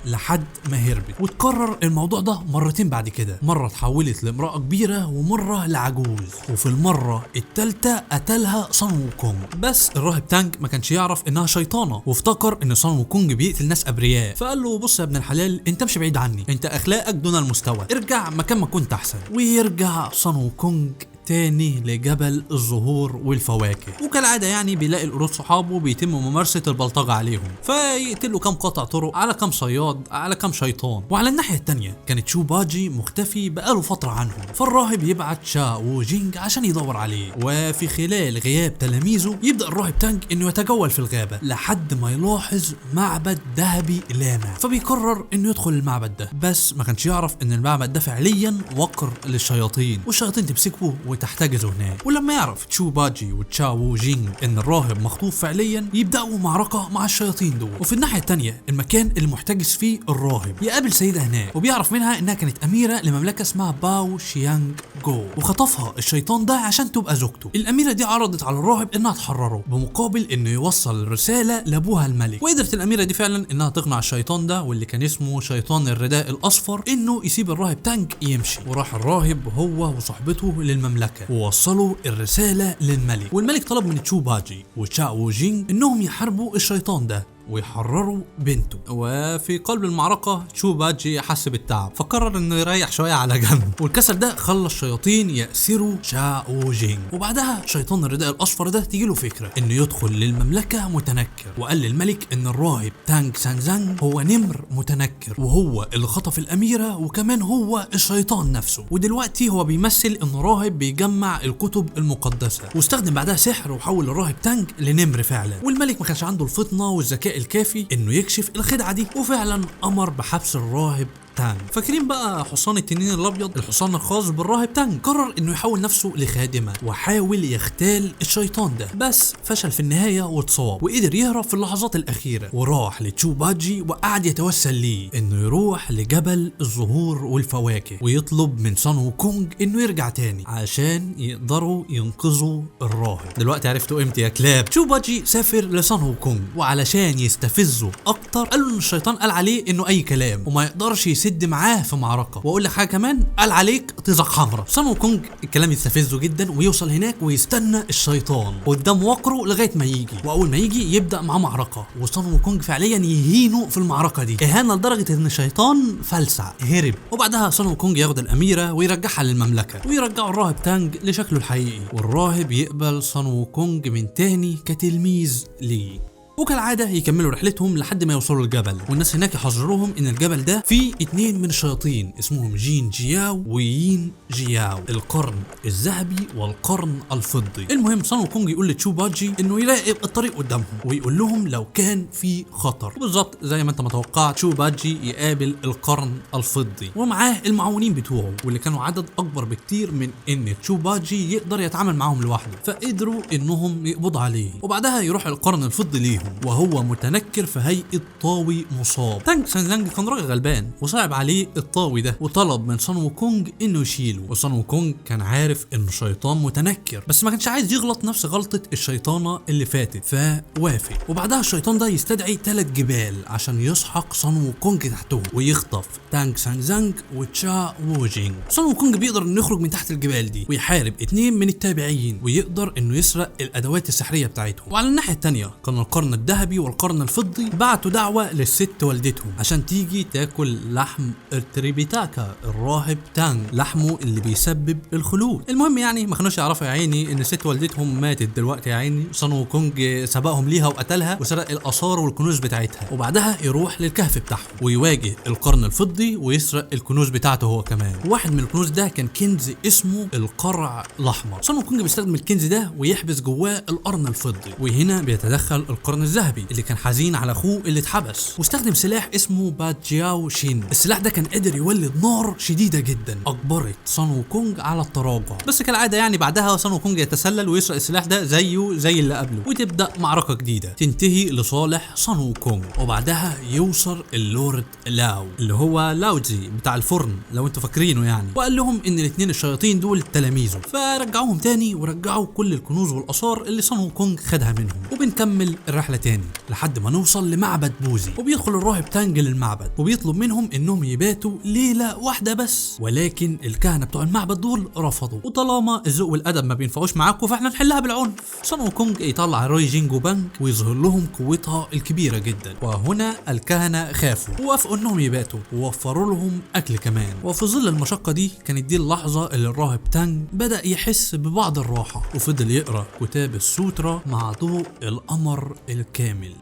لحد ما هربت. وتكرر الموضوع ده مرتين بعد كده، مرة اتحولت لامرأة كبيرة ومرة لعجوز، وفي المرة التالتة قتلها صن وكونج. بس الراهب تانج ما كانش يعرف انها شيطانة، وافتكر ان صن وكونج بيقتل ناس ابرياء، فقال له بص يا ابن الحلال انت امشي بعيد عني، انت اخلاقك دون المستوى، ارجع مكان ما كنت احسن. ويرجع صن وكونج تاني لجبل الزهور والفواكه، وكالعادة يعني بيلاقي القرود صحابه بيتم ممارسة البلطجه عليهم، فيقتلوا كام قطع طرق على كام صياد على كام شيطان. وعلى الناحية التانية كانت تشو باجي مختفي بقاله فترة عنهم، فالراهب يبعت شا وجينج عشان يدور عليه. وفي خلال غياب تلاميذه يبدا الراهب تانج انه يتجول في الغابة لحد ما يلاحظ معبد ذهبي لامع، فبيقرر انه يدخل المعبد ده، بس ما كانش يعرف ان المعبد ده فعليا وقر للشياطين، والشياطين تمسكه وتحتجزه هناك. ولما يعرف تشو باجي وتشا وجينج ان الراهب مخطوف فعليا يبداوا معركة مع الشياطين دول. وفي الناحية الثانية المكان اللي محتجز فيه الراهب يقابل سيده هناك، وبيعرف منها انها كانت اميره لمملكه اسمها باو شيانج جو، وخطفها الشيطان ده عشان تبقى زوجته. الاميرة دي عرضت على الراهب انها تحرره بمقابل انه يوصل رسالة لابوها الملك، وقدرت الاميرة دي فعلا انها تقنع الشيطان ده واللي كان اسمه شيطان الرداء الاصفر انه يسيب الراهب تانج يمشي. وراح الراهب هو وصحبته للمملكة ووصلوا الرسالة للملك، والملك طلب من تشو باجي وتشا وجينج انهم يحاربوا الشيطان ده ويحرروا بنته. وفي قلب المعركة تشو باجي حس بالتعب فقرر انه يريح شوية على جنب، والكسل ده خلى الشياطين يأسروا شا وجينج. وبعدها شيطان الرداء الاصفر ده تيجي له فكرة انه يدخل للمملكة متنكر، وقال للملك ان الراهب تانج سانزانج هو نمر متنكر وهو اللي خطف الاميرة وكمان هو الشيطان نفسه، ودلوقتي هو بيمثل انه راهب بيجمع الكتب المقدسة. واستخدم بعدها سحر وحول الراهب تانج لنمر فعلا، والملك ما كانش عنده الفطنة والذكاء الكافي انه يكشف الخدعه دي، وفعلا امر بحبس الراهب تانج. فاكرين بقى حصان التنين الابيض، الحصان الخاص بالراهب تانج، قرر انه يحول نفسه لخادمه وحاول يغتال الشيطان ده، بس فشل في النهاية واتصاب، وقدر يهرب في اللحظات الاخيرة. وراح لتشو باجي وقعد يتوسل ليه انه يروح لجبل الزهور والفواكه ويطلب من سان ووكونج انه يرجع تاني عشان يقدروا ينقذوا الراهب. دلوقتي عرفتوا قيمتي يا كلاب. تشو باجي سافر لسان ووكونج، وعلشان يستفزه اكتر قال له ان الشيطان قال عليه انه اي كلام وما يقدرش يسد معاه في معركة، واقول لك حاجة كمان، قال عليك طيزك حمراء. سان ووكونج الكلام يستفزه جدا، ويوصل هناك ويستنى الشيطان قدام وقره لغاية ما يجي، واول ما يجي يبدا معاه معركة، وسان ووكونج فعليا يهينه في المعركة دي اهانه لدرجة ان الشيطان فلسع هرب. وبعدها سان ووكونج ياخد الاميرة ويرجعها للمملكة ويرجعوا الراهب تانج لشكله الحقيقي، والراهب يقبل سان ووكونج من تاني كتلميذ ليه. وكالعادة يكملوا رحلتهم لحد ما يوصلوا الجبل، والناس هناك يحذروهم ان الجبل ده فيه 2 من الشياطين اسمهم جين جياو ويين جياو، القرن الذهبي والقرن الفضي. المهم سان ووكونج يقول لتشو باجي انه يراقب الطريق قدامهم ويقول لهم لو كان في خطر، وبالظبط زي ما انت متوقع تشو باجي يقابل القرن الفضي ومعاه المعاونين بتوعه، واللي كانوا عدد اكبر بكتير من ان تشو باجي يقدر يتعامل معاهم لوحده، فقدروا انهم يقبضوا عليه. وبعدها يروح القرن الفضي ليهم وهو متنكر في هيئة طاوي مصاب. تانج سانزانج كان راجل غلبان وصعب عليه الطاوي ده، وطلب من سان ووكونج انه يشيله. وسان ووكونج كان عارف انه شيطان متنكر، بس ما كانش عايز يغلط نفس غلطة الشيطانة اللي فاتت، فوافق. وبعدها الشيطان ده يستدعي 3 جبال عشان يسحق سان ووكونج تحتهم ويخطف تانج سانزانج وتشا ووجينج. سان ووكونج بيقدر انه يخرج من تحت الجبال دي ويحارب 2 من التابعين، ويقدر انه يسرق الادوات السحرية بتاعتهم. وعلى الناحية الثانية كان القرن الذهبي والقرن الفضي بعتوا دعوة للست والدتهم عشان تيجي تاكل لحم التريبيتاكا الراهب تانج، لحمه اللي بيسبب الخلود. المهم يعني ما كانوش يعرفوا يا عيني ان ست والدتهم ماتت دلوقتي يا عيني، سان ووكونج سبقهم ليها وقتلها وسرق الاثار والكنوز بتاعتها. وبعدها يروح للكهف بتاعهم ويواجه القرن الفضي ويسرق الكنوز بتاعته هو كمان. واحد من الكنوز ده كان كنز اسمه القرع الاحمر. سان ووكونج بيستخدم الكنز ده ويحبس جواه القرن الفضي، وهنا بيتدخل القرن الذهبي اللي كان حزين على اخوه اللي اتحبس، واستخدم سلاح اسمه باتجياو شين. السلاح ده كان قادر يولد نار شديدة جدا اجبرت سان ووكونج على التراجع، بس كالعادة يعني بعدها سان ووكونج يتسلل ويسرق السلاح ده زيه زي اللي قبله، وتبدا معركة جديدة تنتهي لصالح سان ووكونج. وبعدها يوصل اللورد لاو اللي هو لاوزي بتاع الفرن لو انتوا فاكرينه يعني، وقال لهم ان الاثنين الشياطين دول تلاميذه، فرجعوهم تاني ورجعوا كل الكنوز والاثار اللي سان ووكونج خدها منهم. وبنكمل الرحلة الرحلة تاني لحد ما نوصل لمعبد بوذي. وبيدخل الراهب تانج للمعبد وبيطلب منهم انهم يباتوا ليلة واحدة بس، ولكن الكهنة بتوع المعبد دول رفضوا. وطالما الذوق والادب ما بينفعوش معاكم فاحنا نحلها بالعنف. سون ووكونج يطلع روي جينجو بانج ويظهر لهم قوتها الكبيرة جدا، وهنا الكهنة خافوا ووافقوا انهم يباتوا ووفروا لهم اكل كمان. وفي ظل المشقة دي كانت دي اللحظة اللي الراهب تانج بدا يحس ببعض الراحة، وفضل يقرا كتاب السوترا مع ضوء القمر الكامل.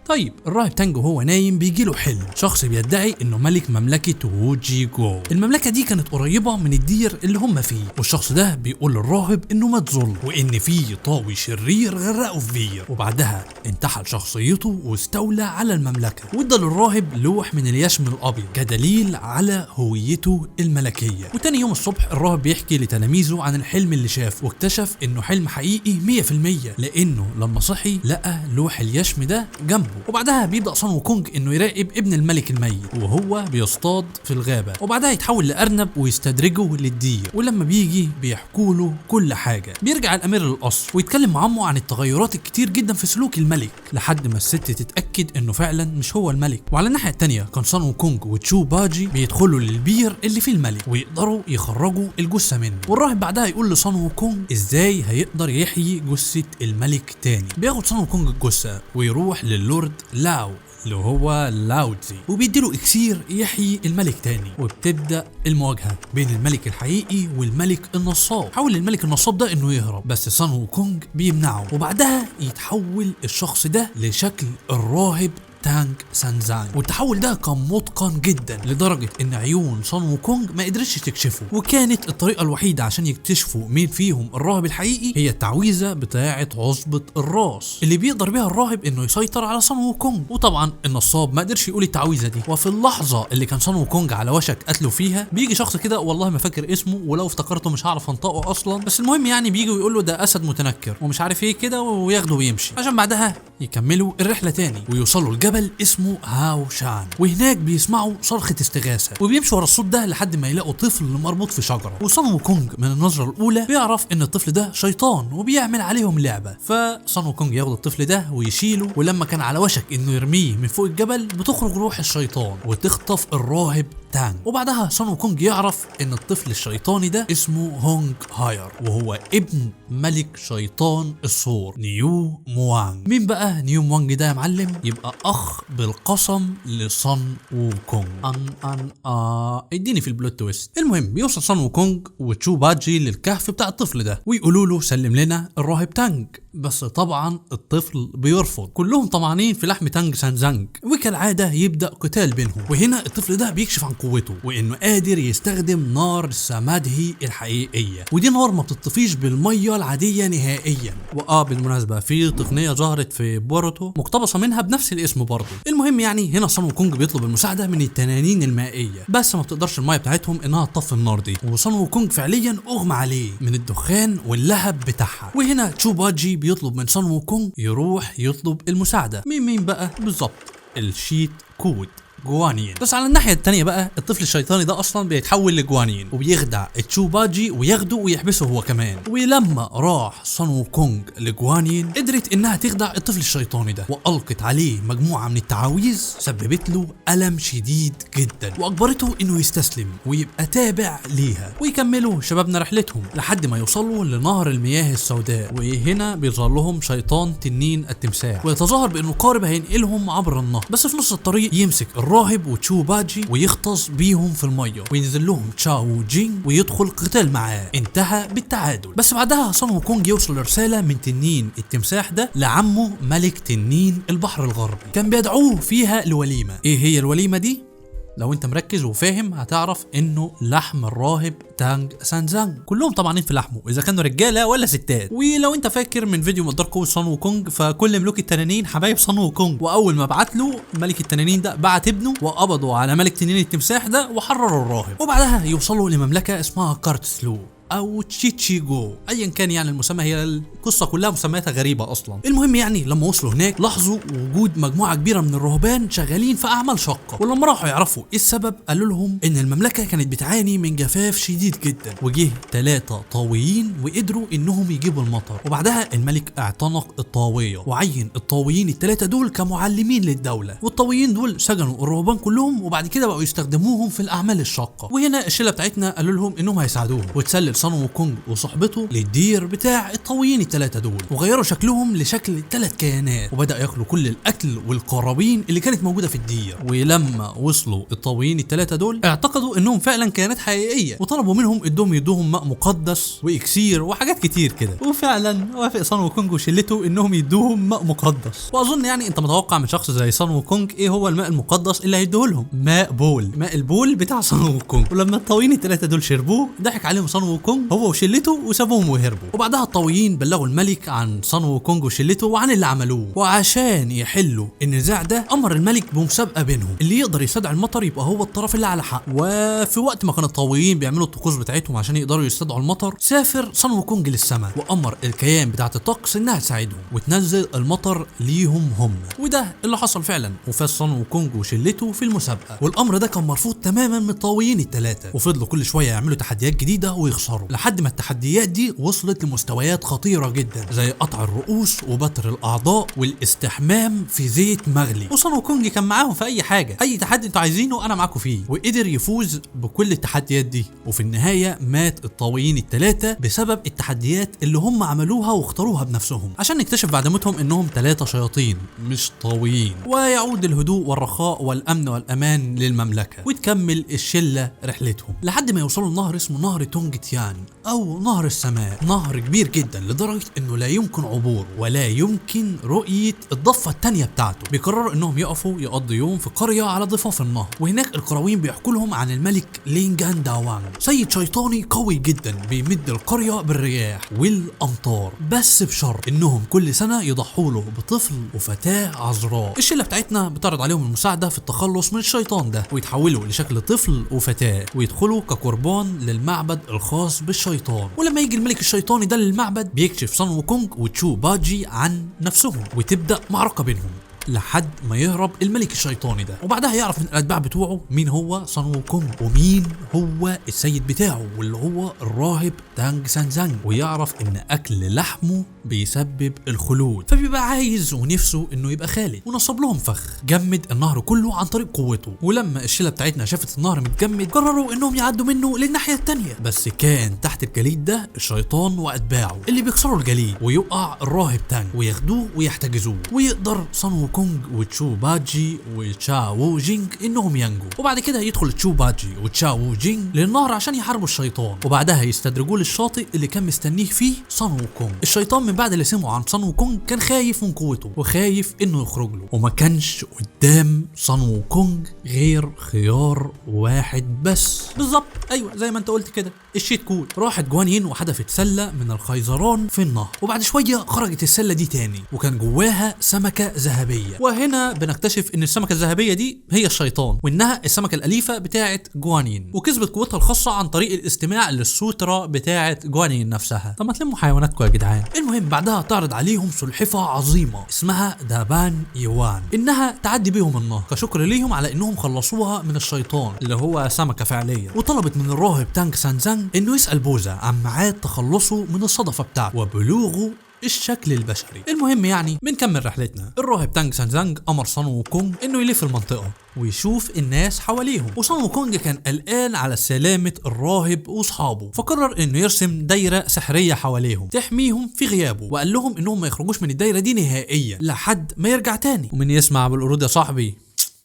طيب الراهب تانج وهو نايم بيجي له حلم، شخص بيدعي انه ملك مملكة ووجي جو. المملكة دي كانت قريبة من الدير اللي هم فيه، والشخص ده بيقول للراهب انه مات ظلم وان فيه طاوي شرير غرقه في بير، وبعدها انتحل شخصيته واستولى على المملكة، وادى للراهب لوح من اليشم الابيض كدليل على هويته الملكية. وتاني يوم الصبح الراهب بيحكي لتلاميذه عن الحلم اللي شافه، واكتشف انه حلم حقيقي 100%، لانه لما صحي لقى لوح اليشم ده جنبه. وبعدها بيبدأ سون ووكونج انه يراقب ابن الملك الميت وهو بيصطاد في الغابة، وبعدها يتحول لأرنب ويستدرجه للدير، ولما بيجي بيحكوا له كل حاجة. بيرجع الأمير للقصر ويتكلم مع عمه عن التغيرات الكتير جدا في سلوك الملك لحد ما الست تتأكد انه فعلا مش هو الملك. وعلى الناحية التانية كان سون ووكونج وتشو باجي بيدخلوا للبير اللي فيه الملك ويقدروا يخرجوا الجثة منه، والراهب بعدها يقول لسون ووكونج ازاي هيقدر يحيي جثة الملك تاني. بياخد سون ووكونج الجثة ويروح للورد لاو اللي هو لاوتزي، وبيديله اكسير يحيي الملك تاني. وبتبدا المواجهة بين الملك الحقيقي والملك النصاب. حاول الملك النصاب ده انه يهرب بس سون ووكونج بيمنعه، وبعدها يتحول الشخص ده لشكل الراهب تانج سانزانج، والتحول ده كان متقن جدا لدرجة ان عيون سون ووكونج ما قدرتش تكشفه، وكانت الطريقة الوحيدة عشان يكتشفوا مين فيهم الراهب الحقيقي هي التعويذه بتاعه عصبه الراس اللي بيقدر بيها الراهب انه يسيطر على سون ووكونج. وطبعا النصاب ما قدرش يقول التعويذه دي، وفي اللحظة اللي كان سون ووكونج على وشك قتله فيها بيجي شخص كده والله ما فاكر اسمه، ولو افتكرته مش هعرف انطقه اصلا، بس المهم يعني بيجي ويقول له ده اسد متنكر ومش عارف ايه كده، وياخده ويمشي عشان بعدها يكملوا الرحلة تاني ويوصلوا لجبل اسمه هاوشان. وهناك بيسمعوا صرخة استغاثة وبيمشوا ورا الصوت ده لحد ما يلاقوا طفل مربوط في شجرة. وسون ووكونج من النظرة الأولى بيعرف إن الطفل ده شيطان وبيعمل عليهم لعبة، فسون ووكونج ياخد الطفل ده ويشيله، ولما كان على وشك إنه يرميه من فوق الجبل بتخرج روح الشيطان وتخطف الراهب تانج. وبعدها سون ووكونج يعرف إن الطفل الشيطاني ده اسمه هونج هاير، وهو ابن ملك شيطان الثور نيو موانج. مين بقى نيو موانج ده يا معلم؟ يبقى اخ بالقسم لسون ووكونج. ان ان اه اديني في ال plot twist. المهم بيوصل سون ووكونج وتشو باجي للكهف بتاع الطفل ده ويقولوا له سلم لنا الراهب تانج، بس طبعا الطفل بيرفض، كلهم طمعانين في لحم تانج سانزانج، وكالعادة يبدا قتال بينهم. وهنا الطفل ده بيكشف عن قوته وانه قادر يستخدم نار السمادهي الحقيقية، ودي نار ما بتطفيش بالمية العادية نهائيا. بالمناسبة في تقنية ظهرت في بوروتو مقتبسة منها بنفس الاسم برضه. المهم يعني هنا سون ووكونج بيطلب المساعدة من التنانين المائية، بس ما بتقدرش المية بتاعتهم انها تطفي النار دي، وسون ووكونج فعليا اغمى عليه من الدخان واللهب بتاعها. وهنا تشو باجي بيطلب من سون ووكونج يروح يطلب المساعدة مين بقى بالظبط؟ ال cheat code جوانيين. بس على الناحية الثانية بقى الطفل الشيطاني ده اصلا بيتحول لجوانيين وبيخدع تشو باجي وياخده ويحبسه هو كمان. ولما راح سون ووكونج لجوانيين قدرت انها تخدع الطفل الشيطاني ده، والقت عليه مجموعة من التعاويذ سببت له الم شديد جدا واجبرته انه يستسلم ويبقى تابع ليها. ويكملوا شبابنا رحلتهم لحد ما يوصلوا لنهر المياه السوداء، وهنا بيظهر لهم شيطان تنين التمساح ويتظاهر بانه قارب هينقلهم عبر النهر، بس في نص الطريق يمسك الراهب وتشو باجي ويغطس بيهم في المية وينزل لهم تشاو جينج ويدخل قتال معاه، انتهى بالتعادل. بس بعدها سون ووكونج يوصل رسالة من تنين التمساح ده لعمه ملك تنين البحر الغربي، كان بيدعوه فيها لوليمه. ايه هي الوليمة دي؟ لو انت مركز وفاهم هتعرف انه لحم الراهب تانج سانزانج، كلهم طمعانين في لحمه اذا كانوا رجاله ولا ستات. ولو انت فاكر من فيديو مقدار قوة سون ووكونج فكل ملوك التنانين حبايب سون ووكونج، واول ما بعت له ملك التنانين ده بعت ابنه وقبضوا على ملك تنين التمساح ده وحرروا الراهب. وبعدها يوصلوا لمملكه اسمها كارتسلو او تشيتشيغو، ايا كان يعني المسمى، هي القصة كلها مسمياتها غريبة اصلا. المهم يعني لما وصلوا هناك لاحظوا وجود مجموعة كبيرة من الرهبان شغالين في اعمال شاقه، ولما راحوا يعرفوا ايه السبب قالوا لهم ان المملكة كانت بتعاني من جفاف شديد جدا، وجه 3 طاويين وقدروا انهم يجيبوا المطر. وبعدها الملك اعتنق الطاويه وعين الطاويين ال3 دول كمعلمين للدولة، والطاويين دول سجنوا الرهبان كلهم وبعد كده بقوا يستخدموهم في الاعمال الشاقة. وهنا الشلة بتاعتنا قالوا لهم انهم هيساعدوهم، وتسلل صن ووكونج وصحبته للدير بتاع الطاويين ال3 دول، وغيروا شكلهم لشكل 3 كيانات، وبدأ ياكلوا كل الاكل والقرابين اللي كانت موجودة في الدير. ولما وصلوا الطاويين ال3 دول اعتقدوا انهم فعلا كيانات حقيقية، وطلبوا منهم انهم يدوهم ماء مقدس واكسير وحاجات كتير كده، وفعلا وافق صن ووكونج وشلته انهم يدوهم ماء مقدس. واظن يعني انت متوقع من شخص زي صن ووكونج ايه هو الماء المقدس اللي هيدوه لهم؟ ماء بول، ماء البول بتاع صن ووكونج. ولما الطاويين ال3 دول شربوه ضحك عليهم صن ووكونج هو وشلته وسابوهم وهربوا. وبعدها الطاويين بلغوا الملك عن صن ووكونج وشلته وعن اللي عملوه، وعشان يحلوا النزاع ده امر الملك بمسابقه بينهم، اللي يقدر يستدعي المطر يبقى هو الطرف اللي على حق. وفي وقت ما كانوا الطاويين بيعملوا الطقوس بتاعتهم عشان يقدروا يستدعوا المطر، سافر صن ووكونج للسماء وامر الكيان بتاعه الطقس انها تساعدهم وتنزل المطر ليهم هم، وده اللي حصل فعلا، وفاز صن ووكونج وشلته في المسابقة. والامر ده كان مرفوض تماما من الطاويين ال3، وفضلوا كل شوية يعملوا تحديات جديدة ويخسروا، لحد ما التحديات دي وصلت لمستويات خطيرة جدا زي قطع الرؤوس وبتر الاعضاء والاستحمام في زيت مغلي. وصن ووكونج كان معاهم في اي حاجة، اي تحدي انتوا عايزينه انا معاكم فيه، وقدر يفوز بكل التحديات دي. وفي النهاية مات الطاويين ال3 بسبب التحديات اللي هم عملوها واختاروها بنفسهم، عشان نكتشف بعد موتهم انهم 3 شياطين مش طاويين. ويعود الهدوء والرخاء والامن والامان للمملكة، وتكمل الشلة رحلتهم لحد ما يوصلوا لنهر اسمه نهر تونج تيان او نهر السماء. نهر كبير جدا لدرجة انه لا يمكن عبوره ولا يمكن رؤية الضفة الثانية بتاعته. بيقرروا انهم يقفوا يقضوا يوم في قرية على ضفاف النهر، وهناك القرويين بيحكوا لهم عن الملك لينجان داوانج، سيد شيطاني قوي جدا بيمد القرية بالرياح والامطار، بس بشرط انهم كل سنة يضحوا له بطفل وفتاه عذراء. الشلة بتاعتنا بتعرض عليهم المساعدة في التخلص من الشيطان ده، ويتحولوا لشكل طفل وفتاه ويدخلوا كقربان للمعبد الخاص بالشيطان. ولما يجي الملك الشيطاني ده للمعبد بيكشف صن ووكونج وتشو باجي عن نفسهم، وتبدا معركة بينهم لحد ما يهرب الملك الشيطاني ده. وبعدها يعرف من الاتباع بتوعه مين هو صن ووكونج ومين هو السيد بتاعه واللي هو الراهب تانج سانزانج، ويعرف ان اكل لحمه بيسبب الخلود، فبيبقى عايز ونفسه انه يبقى خالد، ونصب لهم فخ جمد النهر كله عن طريق قوته. ولما الشلة بتاعتنا شافت النهر متجمد قرروا انهم يعدوا منه للناحيه الثانية، بس كان تحت الجليد ده الشيطان واتباعه اللي بيكسروا الجليد، ويقع الراهب تانج وياخدوه ويحتجزوه، ويقدر صن ووكونج وتشو باجي وتشاو جينج انهم ينجوا. وبعد كده يدخل تشو باجي وتشاو جينج للنهر عشان يحاربوا الشيطان، وبعدها يستدرجوه للشاطئ اللي كان مستنيه فيه صن ووكونج. الشيطان من بعد اللي سمعه عن صن ووكونج كان خايف من قوته وخايف انه يخرج له، وما كانش قدام صن ووكونج غير خيار واحد بس. بالظبط ايوه زي ما انت قلت كده، ال cheat code. راحت جوانين وحدفت سله من الخيزران في النهر، وبعد شوية خرجت السلة دي تاني وكان جواها سمكة ذهبية. وهنا بنكتشف ان السمكة الذهبية دي هي الشيطان، وانها السمكة الاليفة بتاعه جوانين، وكسبت قوتها الخاصة عن طريق الاستماع للسوترا بتاعه جوانين نفسها. طب ما تلموا حيواناتكم يا جدعان. المهم بعدها تعرض عليهم سلحفه عظيمة اسمها دابان يوان انها تعدي بيهم النهر كشكر ليهم على انهم خلصوها من الشيطان اللي هو سمكة فعليا. وطلبت من الراهب تانج سانزانج انه يسال بوذا عن ميعاد تخلصه من الصدفة بتاعته وبلوغه الشكل البشري. المهم يعني بنكمل رحلتنا. الراهب تانج سانزانج امر صن ووكونج انه يلف المنطقة ويشوف الناس حواليهم، وصن ووكونج كان قلقان على سلامه الراهب واصحابه، فقرر انه يرسم دايرة سحريه حواليهم تحميهم في غيابه، وقال لهم انهم ما يخرجوش من الدايرة دي نهائيا لحد ما يرجع تاني. ومن يسمع بالقرود يا صاحبي؟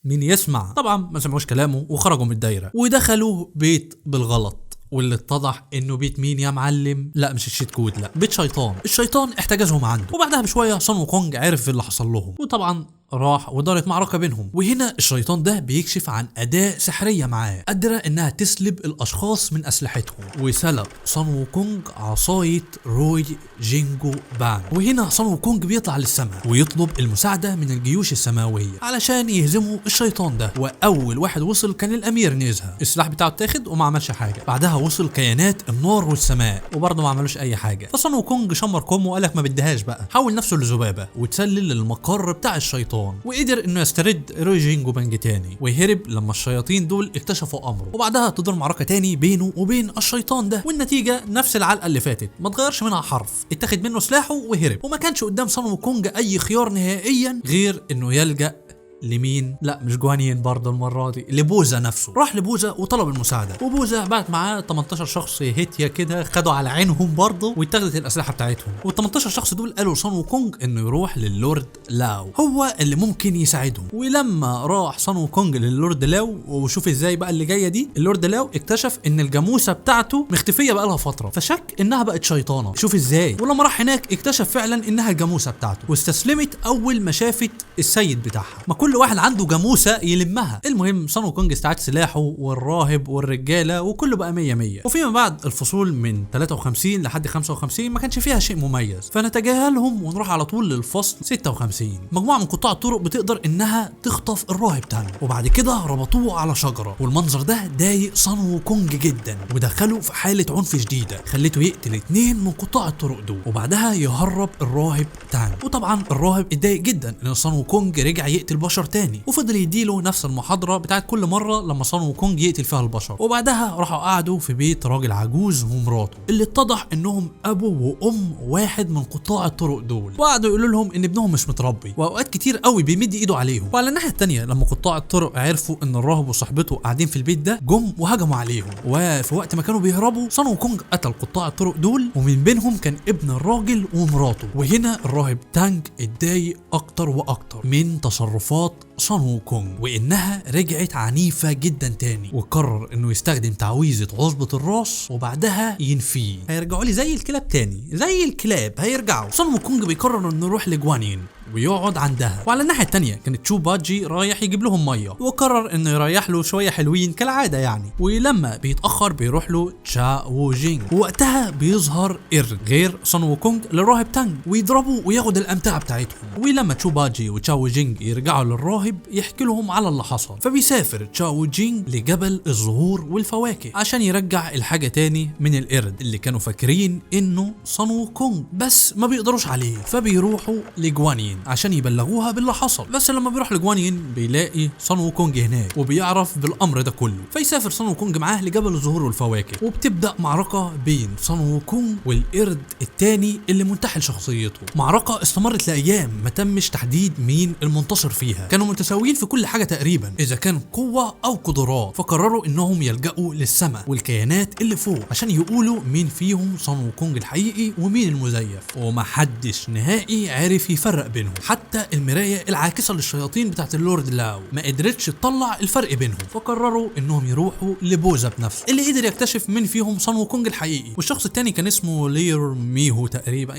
مين يسمع؟ طبعا ما سمعوش كلامه وخرجوا من الدايرة ودخلوا بيت بالغلط، واللي اتضح انه بيت مين يا معلم؟ لا مش ال cheat code، لا بيت شيطان. الشيطان احتجزهم عنده، وبعدها بشوية صن ووكونج عرف اللي حصل لهم، وطبعا راح ودارت معركة بينهم. وهنا الشيطان ده بيكشف عن أداة سحرية معاه قادرة انها تسلب الاشخاص من اسلحتهم، وسلب صن ووكونج عصاية روي جينجو بانج. وهنا صن ووكونج بيطلع للسماء ويطلب المساعدة من الجيوش السماوية علشان يهزموا الشيطان ده. واول واحد وصل كان الامير نيزها، السلاح بتاعه اتاخد وما عملش حاجة. بعدها وصل كيانات النار والسماء وبرضه ما عملوش اي حاجة. فصن ووكونج شمر كومة وقالك ما بديهاش بقى، حول نفسه لذبابة وتسلل للمقر بتاع الشيطان، وقدر انه يسترد روي جينجو بانج تاني، وهرب لما الشياطين دول اكتشفوا امره. وبعدها تدور معركة تاني بينه وبين الشيطان ده، والنتيجة نفس العلقة اللي فاتت ما اتغيرش منها حرف، اتاخد منه سلاحه وهرب. وما كانش قدام صن ووكونج اي خيار نهائيا غير انه يلجأ لمين؟ لا مش جوانيين برضه المرة دي، لبوزا نفسه. راح لبوزا وطلب المساعدة، وبوزا بعت معاه 18 شخص هيتيا كده، خدوا على عينهم برضه واتاخدت الاسلحة بتاعتهم. وال18 شخص دول قالوا صن ووكونج انه يروح للورد لاو، هو اللي ممكن يساعدهم. ولما راح صن ووكونج للورد لاو، وشوف ازاي بقى اللي جاية دي، اللورد لاو اكتشف ان الجاموسة بتاعته مختفيه بقى لها فترة، فشك انها بقت شيطانه، شوف ازاي. ولما راح هناك اكتشف فعلا انها الجاموسة بتاعته، واستسلمت اول ما شافت السيد بتاعها. ما كل واحد عنده جاموسه يلمها. المهم صن ووكونج استعاد سلاحه والراهب والرجاله وكله بقى 100 100. وفيما بعد الفصول من 53 لحد 55 ما كانش فيها شيء مميز، فنتجاهلهم ونروح على طول للفصل 56. مجموعة من قطاع الطرق بتقدر انها تخطف الراهب تاني، وبعد كده ربطوه على شجرة، والمنظر ده ضايق صن ووكونج جدا ودخله في حاله عنف شديدة خلته يقتل 2 من قطاع الطرق دول، وبعدها يهرب الراهب تاني. وطبعا الراهب اتضايق جدا ان صن ووكونج رجع يقتل بشر تاني، وفضل يديله نفس المحاضرة بتاعت كل مرة لما صن ووكونج يقتل فيها البشر. وبعدها راحوا قعدوا في بيت راجل عجوز ومراته اللي اتضح انهم ابو وام واحد من قطاع الطرق دول، وقعدوا يقولوا لهم ان ابنهم مش متربي، واوقات كتير قوي بيمد ايده عليهم. وعلى الناحية التانية لما قطاع الطرق عرفوا ان الراهب وصاحبته قاعدين في البيت ده، جم وهجموا عليهم، وفي وقت ما كانوا بيهربوا صن ووكونج قتل قطاع الطرق دول، ومن بينهم كان ابن الراجل ومراته. وهنا الراهب تانج اتضايق اكتر واكتر من تصرفات صن ووكونج وانها رجعت عنيفة جدا تاني، وقرر انه يستخدم تعويذه عصبه الراس وبعدها ينفيه. هيرجعوا لي زي الكلاب تاني، زي الكلاب هيرجعوا. صن ووكونج بيقرر انه يروح لجوانين ويقعد عندها. وعلى الناحية الثانية كان تشو باجي رايح يجيب لهم مية، وقرر انه يريح له شوية حلوين كالعادة يعني. ولما بيتاخر بيروح له تشا ووجينج، ووقتها بيظهر قرد غير صن ووكونج للراهب تانج ويضربه وياخد الامتعة بتاعتهم. ولما تشو باجي وتشا ووجينج يرجعوا للراهب يحكي لهم على اللي حصل، فبيسافر تشا ووجينج لجبل الزهور والفواكه عشان يرجع الحاجة تاني من القرد اللي كانوا فاكرين انه صن ووكونج، بس ما بيقدروش عليه، فبيروحوا لجوانين عشان يبلغوها باللي حصل. بس لما بيروح لجوانين بيلاقي صن ووكونج هناك وبيعرف بالامر ده كله، فيسافر صن ووكونج معاه لجبل الزهور والفواكه، وبتبدا معركة بين صن ووكونج والقرد التاني اللي منتحل شخصيته. معركة استمرت لايام ما تمش تحديد مين المنتصر فيها، كانوا متساويين في كل حاجة تقريبا اذا كان قوة او قدرات، فقرروا انهم يلجأوا للسماء والكيانات اللي فوق عشان يقولوا مين فيهم صن ووكونج الحقيقي ومين المزيف، ومحدش نهائي عرف يفرق بينهم. حتى المراية العاكسه للشياطين بتاعت اللورد لاو ما قدرتش تطلع الفرق بينهم، فقرروا انهم يروحوا لبوزا بنفسه اللي قدر يكتشف مين فيهم صن ووكونج الحقيقي. والشخص الثاني كان اسمه لير ميهو تقريبا،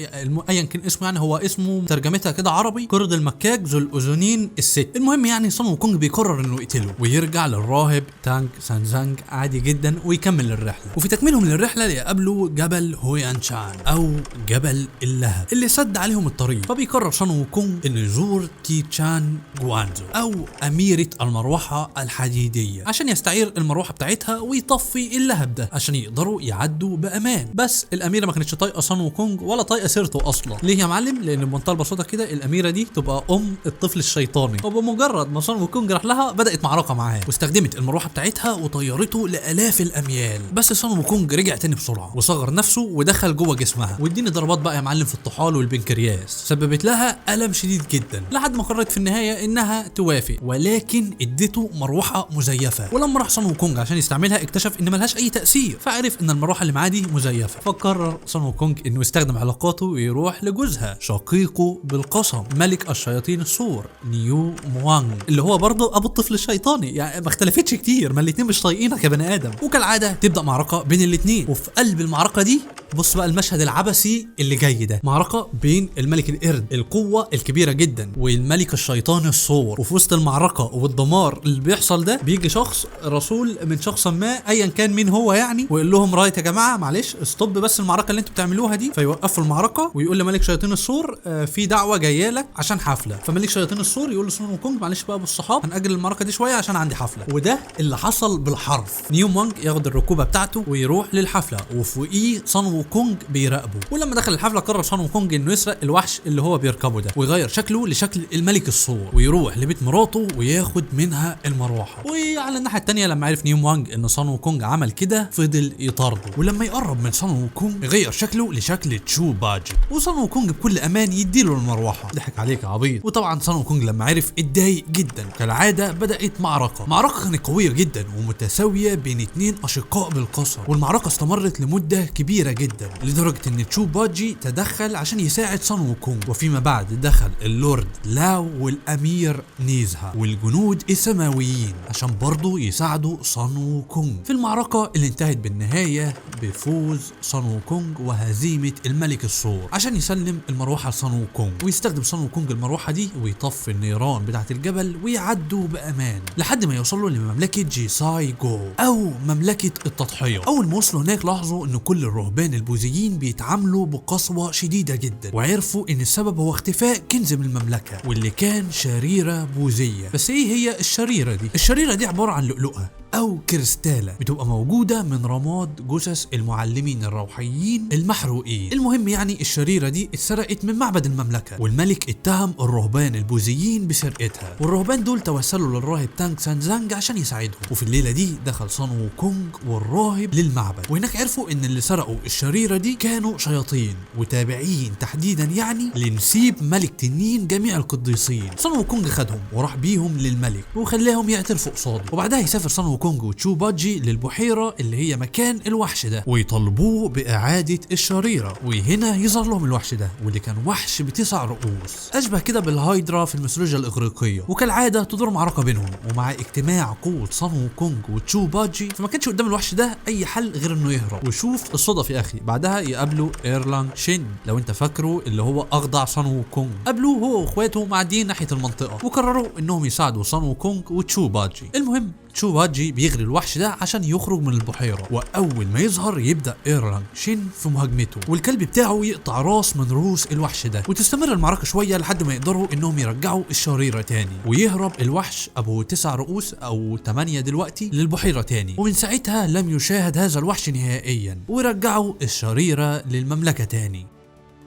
ايا كان اسمه يعني، هو اسمه ترجمتها كده عربي قرد المكاك ذو الاذنين الست. المهم يعني صن ووكونج بيقرر انه يقتله ويرجع للراهب تانج سانزانج عادي جدا ويكمل الرحلة. وفي تكميلهم للرحلة يقابلوا جبل هويانشان او جبل اللهب اللي سد عليهم الطريق، فبيقرر صن ووكونج انه يزور تي تشان جوانزو او اميره المروحة الحديدية عشان يستعير المروحة بتاعتها ويطفي اللهب ده عشان يقدروا يعدوا بامان. بس الاميرة ما كانتش طايقة صن ووكونج ولا طايقة سيرته اصلا. ليه يا معلم؟ لان بمنتهى البساطة كده الاميرة دي تبقى ام الطفل الشيطاني، وبمجرد ما صن ووكونج راح لها بدات معركة معاه واستخدمت المروحة بتاعتها وطيرته لالاف الاميال. بس صن ووكونج رجع تاني بسرعة وصغر نفسه ودخل جوه جسمها، واديني ضربات بقى يا معلم في الطحال والبنكرياس، سببت لها الم شديد جدا لحد ما قررت في النهاية انها توافق، ولكن اديته مروحة مزيفة. ولما راح صن ووكونج عشان يستعملها اكتشف ان ملهاش اي تاثير، فعرف ان المروحة اللي معاه دي مزيفة، فقرر صن ووكونج انه يستخدم علاقاته ويروح لجوزها شقيقه بالقسم ملك الشياطين السور نيو موانج اللي هو برضه ابو الطفل الشيطاني، يعني ما اختلفتش كتير، ما الاثنين مش طايقينك يا بني ادم. وكالعادة تبدا معركة بين الاثنين، وفي قلب المعركة دي بص بقى المشهد العبثي اللي جاي ده، معركة بين الملك القرد القوة الكبيرة جدا والملك الشيطاني الثور. وفي وسط المعركة والدمار اللي بيحصل ده بيجي شخص رسول من شخص ما ايا كان مين هو يعني، ويقول لهم right يا جماعة معلش stop بس المعركة اللي انتوا بتعملوها دي. فيوقفوا المعركة ويقول لملك شياطين الثور في دعوه جاية لك عشان حفلة. فملك شياطين الثور يقول لسون وكونج معلش بقى بالصحاب هنأجل المعركة دي شوية عشان عندي حفلة. وده اللي حصل بالحرف. نيوم وانج ياخد الركوبه بتاعته ويروح للحفله، وفوقيه صن وكونج بيراقبه. ولما دخل الحفلة قرر صن وكونج انه يسرق الوحش اللي هو بيركبه ده ويغير شكله لشكل الملك الثور، ويروح لبيت مراته وياخد منها المروحة. وعلى الناحية الثانية لما عرف نيوم وانج ان صن وكونج عمل كده فضل يطارده، ولما يقرب من صن وكونج يغير شكله لشكل تشو باجي، وصن وكونج بكل امان يديله المروحة. ضحك عليك يا عبيط. وطبعا صن وكونج لما عرف اتضايق جدا. كالعادة بدات معركة كانت قوية جدا ومتساويه بين 2 اشقاء بالقصر، والمعركة استمرت لمدة كبيرة جدا لدرجة ان تشو باجي تدخل عشان يساعد صن وكونج. وفيما بعد دخل اللورد لاو والامير نيزها والجنود السماويين عشان برضه يساعدوا صن وكونج في المعركة اللي انتهت بالنهاية بفوز صن وكونج وهزيمة الملك الثور عشان يسلم المروحة لصن وكونج. ويستخدم صن وكونج المروحة دي ويطفي النيران بتاعه الجبل ويعدوا بامان لحد ما يوصلوا لمملكه جيساي جو او مملكة التضحية. اول ما وصلوا هناك لاحظوا ان كل الرهبان البوذيين بيتعاملوا بقسوه شديدة جدا، وعرفوا ان السبب هو اختفاء كنز من المملكة واللي كان شريرة بوذيه. بس ايه هي الشريرة دي؟ الشريرة دي عبارة عن لؤلؤه او كريستاله بتبقى موجودة من رماد جثث المعلمين الروحيين المحروقين. المهم يعني الشريرة دي اتسرقت من معبد المملكة، والملك اتهم الرهبان البوذيين بسرقتها، والرهبان دول توسلوا للراهب تانج سانزانج عشان يساعدهم. وفي الليلة دي دخل صن وكونج والراهب للمعبد، وهناك عرفوا ان اللي سرقوا الشريرة دي كانوا شياطين وتابعين تحديدا يعني لنسيب ملك تنين جميع القديسين. صن وكونج خدهم وراح بيهم للملك وخلاهم يعترفوا قصاده. وبعدها يسافر صن وكونج وتشو باجي للبحيره اللي هي مكان الوحش ده ويطالبوه باعادة الشريرة. وهنا يظهر لهم الوحش ده واللي كان وحش ب9 رؤوس اشبه كده بالهايدرا في الميثولوجيا الاغريقية. وكالعادة تدور معركة بينهم، ومع اجتماع قوة صن وكونج وتشو باجي فما كانش قدام الوحش ده اي حل غير انه يهرب. وشوف الصدف يا اخي، بعدها يقابلوا ايرلانج شين لو انت فاكره اللي هو اخضع صن وكونج. قابلوه هو واخواته معديين ناحية المنطقة وقرروا انهم يساعدوا صن وكونج وتشو باجي. المهم تشو باجي بيغري الوحش ده عشان يخرج من البحيرة، واول ما يظهر يبدا ايرلانج شين في مهاجمته، والكلب بتاعه يقطع راس من رؤوس الوحش ده. وتستمر المعركة شوية لحد ما يقدروا انهم يرجعوا الشريرة تاني، ويهرب الوحش ابو 9 رؤوس او 8 دلوقتي للبحيره تاني. ومن ساعتها لم يشاهد هذا الوحش نهائيا، ورجعوا الشريرة للمملكة تاني.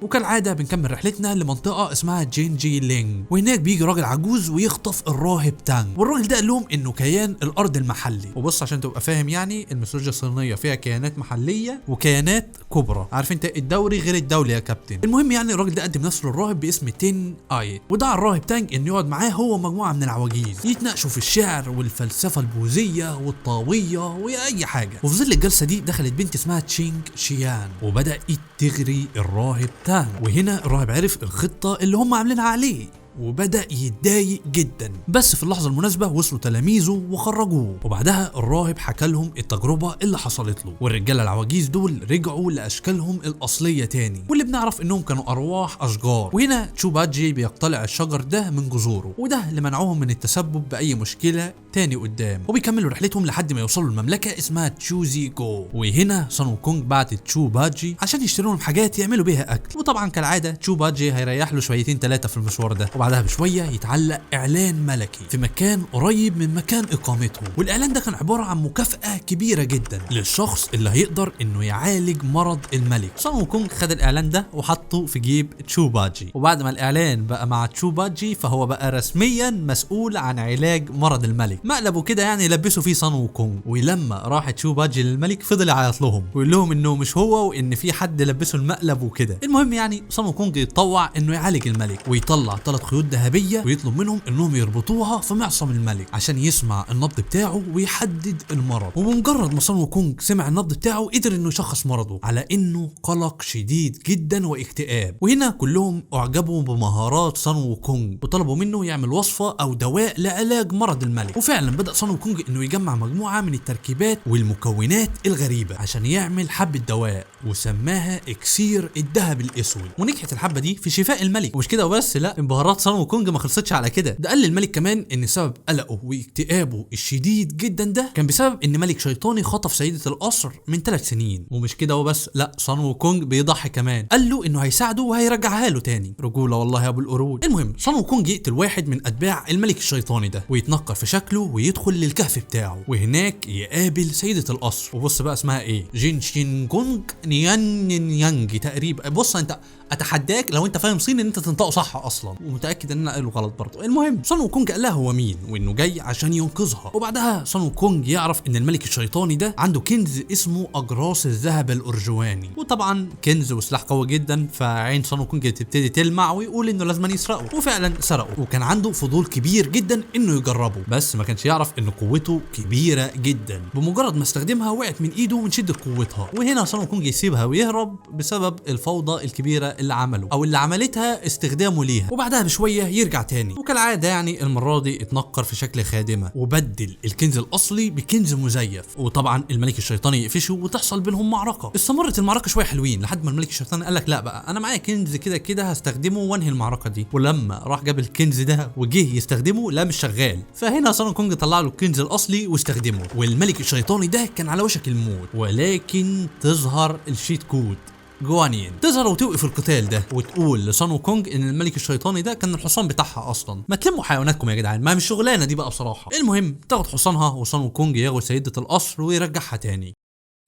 وكالعادة بنكمل رحلتنا لمنطقة اسمها جينجي لينج، وهناك بيجي راجل عجوز ويخطف الراهب تانج، والراجل ده قال لهم انه كيان الارض المحلي. وبص عشان تبقى فاهم يعني الميثولوجيا الصينية فيها كيانات محلية وكيانات كبرى، عارف انت الدوري غير الدولي يا كابتن. المهم يعني الراجل ده قدم نفسه للراهب باسم تين ايت، ودعا الراهب تانج انه يقعد معاه هو ومجموعة من العواجيز يتناقشوا في الشعر والفلسفة البوذية والطاوية واي حاجة. وفي ظل الجلسة دي دخلت بنت اسمها تشينج شيان وبدأت تغري الراهب تانج، وهنا الراهب عرف الخطة اللي هم عاملينها عليه وبدأ يتضايق جدا. بس في اللحظة المناسبة وصلوا تلاميذه وخرجوه، وبعدها الراهب حكى لهم التجربة اللي حصلت له، والرجالة العواجيز دول رجعوا لأشكالهم الأصلية تاني واللي بنعرف انهم كانوا أرواح أشجار. وهنا تشو باجي بيقتلع الشجر ده من جذوره، وده لمنعهم من التسبب بأي مشكلة تاني قدام. وبيكملوا رحلتهم لحد ما يوصلوا لمملكة اسمها تشوزي جو، وهنا صن وكونج بعت تشو باجي عشان يشتروا لهم حاجات يعملوا بيها أكل. وطبعا كالعادة تشو باجي هيريح له شويتين ثلاثة في المشوار ده. وبعدها بشوية يتعلق إعلان ملكي في مكان قريب من مكان إقامتهم، والإعلان ده كان عبارة عن مكافأة كبيرة جدا للشخص اللي هيقدر إنه يعالج مرض الملك. صن وكونج خد الإعلان ده وحطه في جيب تشو باجي، وبعد ما الإعلان بقى مع تشو باجي فهو بقى رسميا مسؤول عن علاج مرض الملك. مقلبه كده يعني لبسوا فيه صن وكونج. ولما راح تشو باجي للملك فضل يعيط لهم ويقول لهم إنه مش هو وإن في حد لبسه المقلب وكده. المهم يعني صن وكونج يتطوع إنه يعالج الملك ويطلع 3 خيوط قيود ذهبية ويطلب منهم انهم يربطوها في معصم الملك عشان يسمع النبض بتاعه ويحدد المرض. وبمجرد ما صن ووكونج سمع النبض بتاعه قدر انه يشخص مرضه على انه قلق شديد جدا واكتئاب. وهنا كلهم اعجبوا بمهارات صن ووكونج وطلبوا منه يعمل وصفه او دواء لعلاج مرض الملك. وفعلا بدا صن ووكونج انه يجمع مجموعة من التركيبات والمكونات الغريبة عشان يعمل حبه دواء وسماها اكسير الذهب الاسود. ونجحت الحبة دي في شفاء الملك. ومش كده وبس، لا، انبهارات صن ووكونج ما خلصتش على كده، ده قال للملك كمان ان سبب قلقه واكتئابه الشديد جدا ده كان بسبب ان ملك شيطاني خطف سيده القصر من 3 سنين. ومش كده وبس، لا، صن ووكونج بيضحي كمان، قال له انه هيساعده وهيرجعها له تاني. رجوله والله يا ابو القرود. المهم صن ووكونج يقتل واحد من اتباع الملك الشيطاني ده ويتنكر في شكله ويدخل للكهف بتاعه، وهناك يقابل سيده القصر. وبص بقى اسمها ايه، جين كونج نيان يانج تقريبا. بص انت اتحداك لو انت فاهم صيني ان انت تنطقه صح اصلا، ومتاكد ان انا قايله غلط برضه. المهم صن ووكونج قال لها هو مين وانه جاي عشان ينقذها. وبعدها صن ووكونج يعرف ان الملك الشيطاني ده عنده كنز اسمه اجراس الذهب الارجواني، وطبعا كنز وسلاح قوي جدا، فعين صن ووكونج تبتدي تلمع ويقول انه لازم يسرقه. وفعلا سرقه، وكان عنده فضول كبير جدا انه يجربه، بس ما كانش يعرف ان قوته كبيرة جدا. بمجرد ما استخدمها وقعت من ايده من شده قوتها، وهنا صن ووكونج يسيبها ويهرب بسبب الفوضى الكبيرة اللي عمله او اللي عملتها استخدامه ليها. وبعدها بشوية يرجع تاني، وكالعادة يعني المرة دي اتنكر في شكل خادمه وبدل الكنز الاصلي بكنز مزيف. وطبعا الملك الشيطاني يقفشه وتحصل بينهم معركة. استمرت المعركة شوية حلوين لحد ما الملك الشيطاني قال لك لا بقى انا معايا كنز كده كده هستخدمه وانهي المعركة دي. ولما راح جاب الكنز ده وجه يستخدمه لا مش شغال، فهنا صن ووكونج طلع له الكنز الاصلي واستخدمه. والملك الشيطاني ده كان على وشك الموت، ولكن تظهر ال cheat code جوانين، تظهر وتوقف القتال ده وتقول لصن ووكونج ان الملك الشيطاني ده كان الحصان بتاعها اصلا. ما تلموا حيواناتكم يا جدعان، ما مش شغلانة دي بقى بصراحة. المهم تاخد حصانها وصن ووكونج ياخد سيده القصر ويرجعها تاني.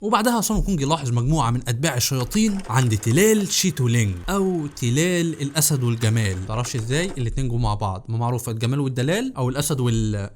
وبعدها صن ووكونج يلاحظ مجموعة من اتباع الشياطين عند تلال شيتولينج او تلال الاسد والجمال، تعرفش ازاي الاتنين جم مع بعض، ما معروف الجمال والدلال او الاسد وال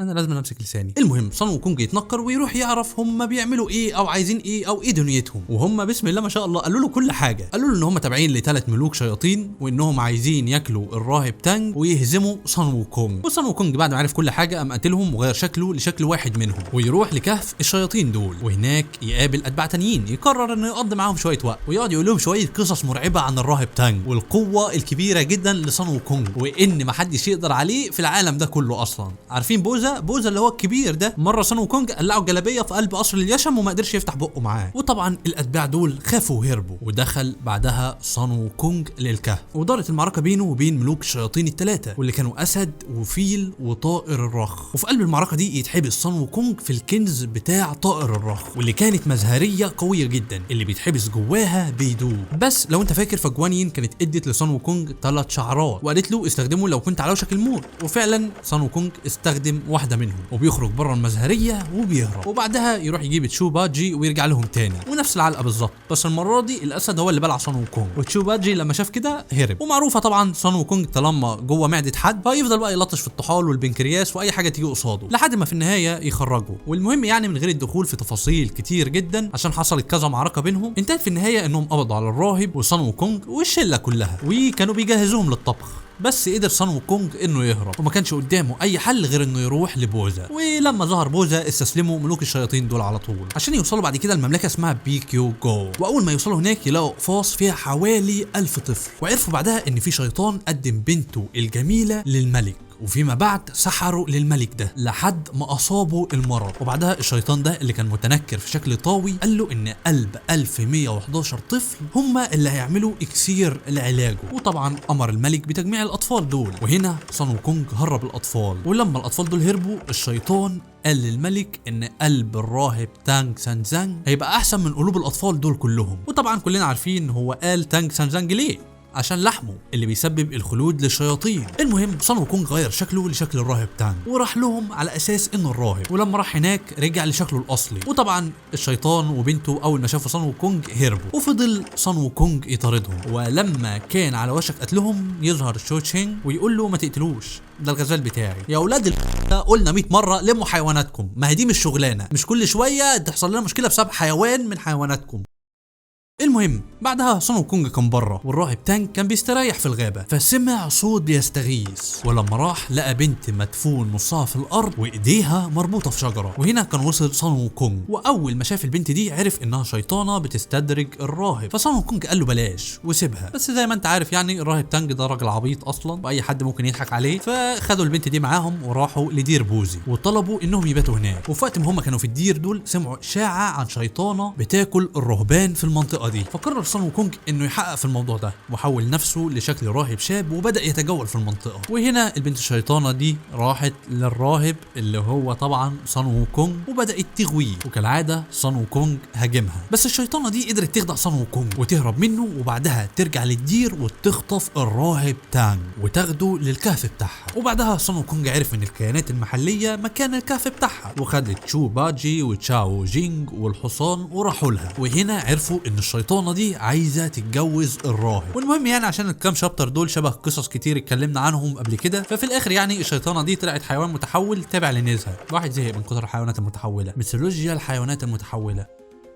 انا لازم امسك لساني. المهم صن ووكونج يتنكر ويروح يعرف هم بيعملوا ايه او عايزين ايه او ايه دنيتهم. وهم بسم الله ما شاء الله قالوا له كل حاجة، قالوا له ان هم تابعين لثلاث ملوك شياطين وانهم عايزين ياكلوا الراهب تانج ويهزموا صن ووكونج. وصن ووكونج بعد ما عرف كل حاجة قام قتلهم وغير شكله لشكل واحد منهم ويروح لكهف الشياطين دول. وهناك يقابل اتباع تانيين، يقرر انه يقضي معاهم شوية وقت ويقعد يقول لهم شوية قصص مرعبة عن الراهب تانج والقوه الكبيرة جدا لصن ووكونج وان محدش يقدر عليه في العالم ده كله اصلا. عارفين بوزا؟ بوزا اللي هو الكبير ده، مرة صن ووكونج قلعه الجلابية في قلب قصر اليشم وما قدرش يفتح بقه معاه. وطبعا الاتباع دول خافوا وهربوا. ودخل بعدها صن ووكونج للكهف ودارت المعركة بينه وبين ملوك الشياطين الثلاثة واللي كانوا اسد وفيل وطائر الرخ. وفي قلب المعركة دي يتحبس صن ووكونج في الكنز بتاع طائر الرخ واللي كانت مزهريه قوية جدا اللي بيتحبس جواها بيدوب. بس لو انت فاكر فجوانين كانت ادت لصن ووكونج 3 شعرات وقالت له استخدمه لو كنت على وشك الموت، وفعلا صن ووكونج استخدم واحدة منهم وبيخرج بره المزهريه وبيهرب. وبعدها يروح يجيب تشو باجي ويرجع لهم تاني ونفس العلقة بالظبط، بس المرة دي الاسد هو اللي بلع صن ووكونج، وتشو باجي لما شاف كده هرب. ومعروفة طبعا صن ووكونج طالما جوه معده حد فيفضل بقى يلطش في الطحال والبنكرياس واي حاجة تيجي قصاده لحد ما في النهاية يخرجه. والمهم يعني من غير الدخول في تفاصيل كتير جدا عشان حصلت كذا معركة بينهم، انتهت في النهاية انهم قبضوا على الراهب وصن ووكونج والشله كلها وكانوا بيجهزوهم للطبخ. بس قدر صن ووكونج انه يهرب وما كانش قدامه اي حل غير انه يروح لبوزا. ولما ظهر بوزا استسلموا ملوك الشياطين دول على طول عشان يوصلوا بعد كده المملكة اسمها بيكيو جو. واول ما يوصلوا هناك يلاقوا اقفاص فيها حوالي 1000 طفل، وعرفوا بعدها ان في شيطان قدم بنته الجميلة للملك وفيما بعد سحروا للملك ده لحد ما اصابه المرض. وبعدها الشيطان ده اللي كان متنكر في شكل طاوي قال له ان قلب 1111 طفل هم اللي هيعملوا اكسير لعلاجه، وطبعا امر الملك بتجميع الاطفال دول. وهنا صن ووكونج هرب الاطفال، ولما الاطفال دول هربوا الشيطان قال للملك ان قلب الراهب تانج سانزانج هيبقى احسن من قلوب الاطفال دول كلهم. وطبعا كلنا عارفين هو قال تانج سانزانج ليه، عشان لحمه اللي بيسبب الخلود للشياطين. المهم صن ووكونج غير شكله لشكل الراهب تانج وراح لهم على اساس انه الراهب، ولما راح هناك رجع لشكله الاصلي. وطبعا الشيطان وبنته اول ما شافوا صن ووكونج هربوا، وفضل صن ووكونج يطاردهم. ولما كان على وشك قتلهم يظهر شو تشينج ويقول له ما تقتلوش، ده الغزال بتاعي. يا اولاد قلنا 100 مرة لموا حيواناتكم، ما هي دي مش شغلانة، مش كل شوية تحصل لنا مشكلة بسبب حيوان من حيواناتكم. المهم بعدها صن وكونج كان بره، والراهب تانج كان بيستريح في الغابة، فسمع صوت بيستغيث، ولما راح لقى بنت مدفون نصها في الارض وايديها مربوطة في شجرة. وهنا كان وصل صن وكونج، واول ما شاف البنت دي عرف انها شيطانه بتستدرج الراهب، فصن وكونج قال له بلاش وسيبها. بس زي ما انت عارف يعني الراهب تانج ده راجل عبيط اصلا واي حد ممكن يضحك عليه، فخدوا البنت دي معاهم وراحوا لدير بوذي وطلبوا انهم يباتوا هناك. وفي وقت ما هم كانوا في الدير دول سمعوا اشاعة عن شيطانه بتاكل الرهبان في المنطقة دي، فقرر صن وكونج انه يحقق في الموضوع ده، وحول نفسه لشكل راهب شاب وبدا يتجول في المنطقة. وهنا البنت الشيطانه دي راحت للراهب اللي هو طبعا صن وكونج وبدات تغويه، وكالعادة صن وكونج هاجمها، بس الشيطانه دي قدرت تخدع صن وكونج وتهرب منه، وبعدها ترجع للدير وتخطف الراهب تانج وتاخده للكهف بتاعها. وبعدها صن وكونج عرف من الكيانات المحلية مكان الكهف بتاعها، وخدت تشو باجي وتشاو جينج والحصان وراحوا لها، وهنا عرفوا ان الشيطانه دي عايزه تتجوز الراهب. والمهم يعني عشان الكام chapter دول شبه قصص كتير اتكلمنا عنهم قبل كده، ففي الاخر يعني الشيطانه دي طلعت حيوان متحول تابع لنزهه، واحد زهق من كتر الحيوانات المتحوله، ميثولوجيا الحيوانات المتحوله.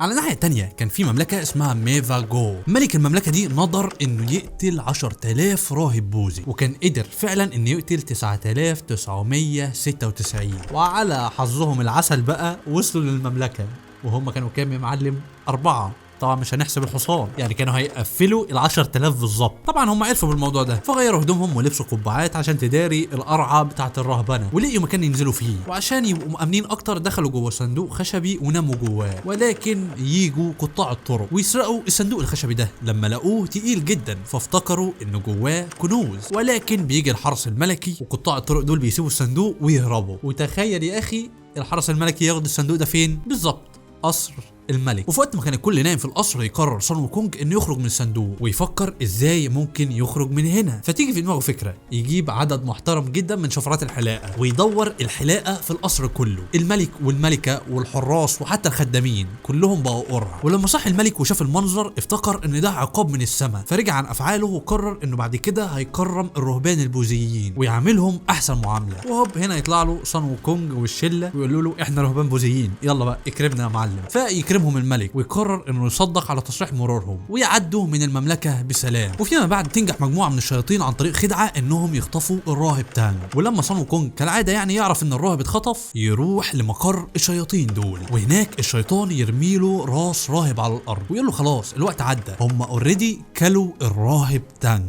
على الناحية التانية كان في مملكة اسمها ميفا جو، ملك المملكة دي نظر انه يقتل 10,000 راهب بوذي، وكان قدر فعلا انه يقتل 9996، وعلى حظهم العسل بقى وصلوا للمملكة، وهم كانوا كام يا معلم؟ 4. طبعا مش هنحسب الحصان، يعني كانوا هيقفلوا ال 10,000 بالظبط. طبعا هم عرفوا بالموضوع ده فغيروا هدومهم ولبسوا قبعات عشان تداري القرعة بتاعه الرهبنه، ولقيوا مكان ينزلوا فيه، وعشان يبقوا مأمنين اكتر دخلوا جوه صندوق خشبي وناموا جواه. ولكن ييجوا قطاع الطرق ويسرقوا الصندوق الخشبي ده لما لقوه تقيل جدا، فافتكروا انه جواه كنوز، ولكن بيجي الحرس الملكي وقطاع الطرق دول بيسيبوا الصندوق ويهربوا. وتخيل يا اخي الحرس الملكي ياخد الصندوق ده فين بالظبط؟ قصر الملك. وفي وقت ما كان الكل نايم في القصر يقرر صن وكونج انه يخرج من الصندوق ويفكر ازاي ممكن يخرج من هنا، فتيجي في دماغه فكرة يجيب عدد محترم جدا من شفرات الحلاقة ويدور الحلاقة في القصر كله، الملك والملكة والحراس وحتى الخدامين كلهم بقوا قرع. ولما صح الملك وشاف المنظر افتكر ان ده عقاب من السماء، فرجع عن افعاله وقرر انه بعد كده هيكرم الرهبان البوذيين ويعاملهم احسن معاملة. وهوب هنا يطلع له صن وكونج والشله ويقولوا له احنا رهبان بوذيين، يلا بقى اكرمنا يا معلم. فيكرمهم الملك ويقرر انه يصدق على تصريح مرورهم ويعدوا من المملكة بسلام. وفيما بعد تنجح مجموعة من الشياطين عن طريق خدعه انهم يخطفوا الراهب تانج، ولما صن وكونج كالعادة يعني يعرف ان الراهب اتخطف يروح لمقر الشياطين دول، وهناك الشيطان يرمي له راس راهب على الارض ويقول له خلاص الوقت عدى، هم already كلوا الراهب تانج.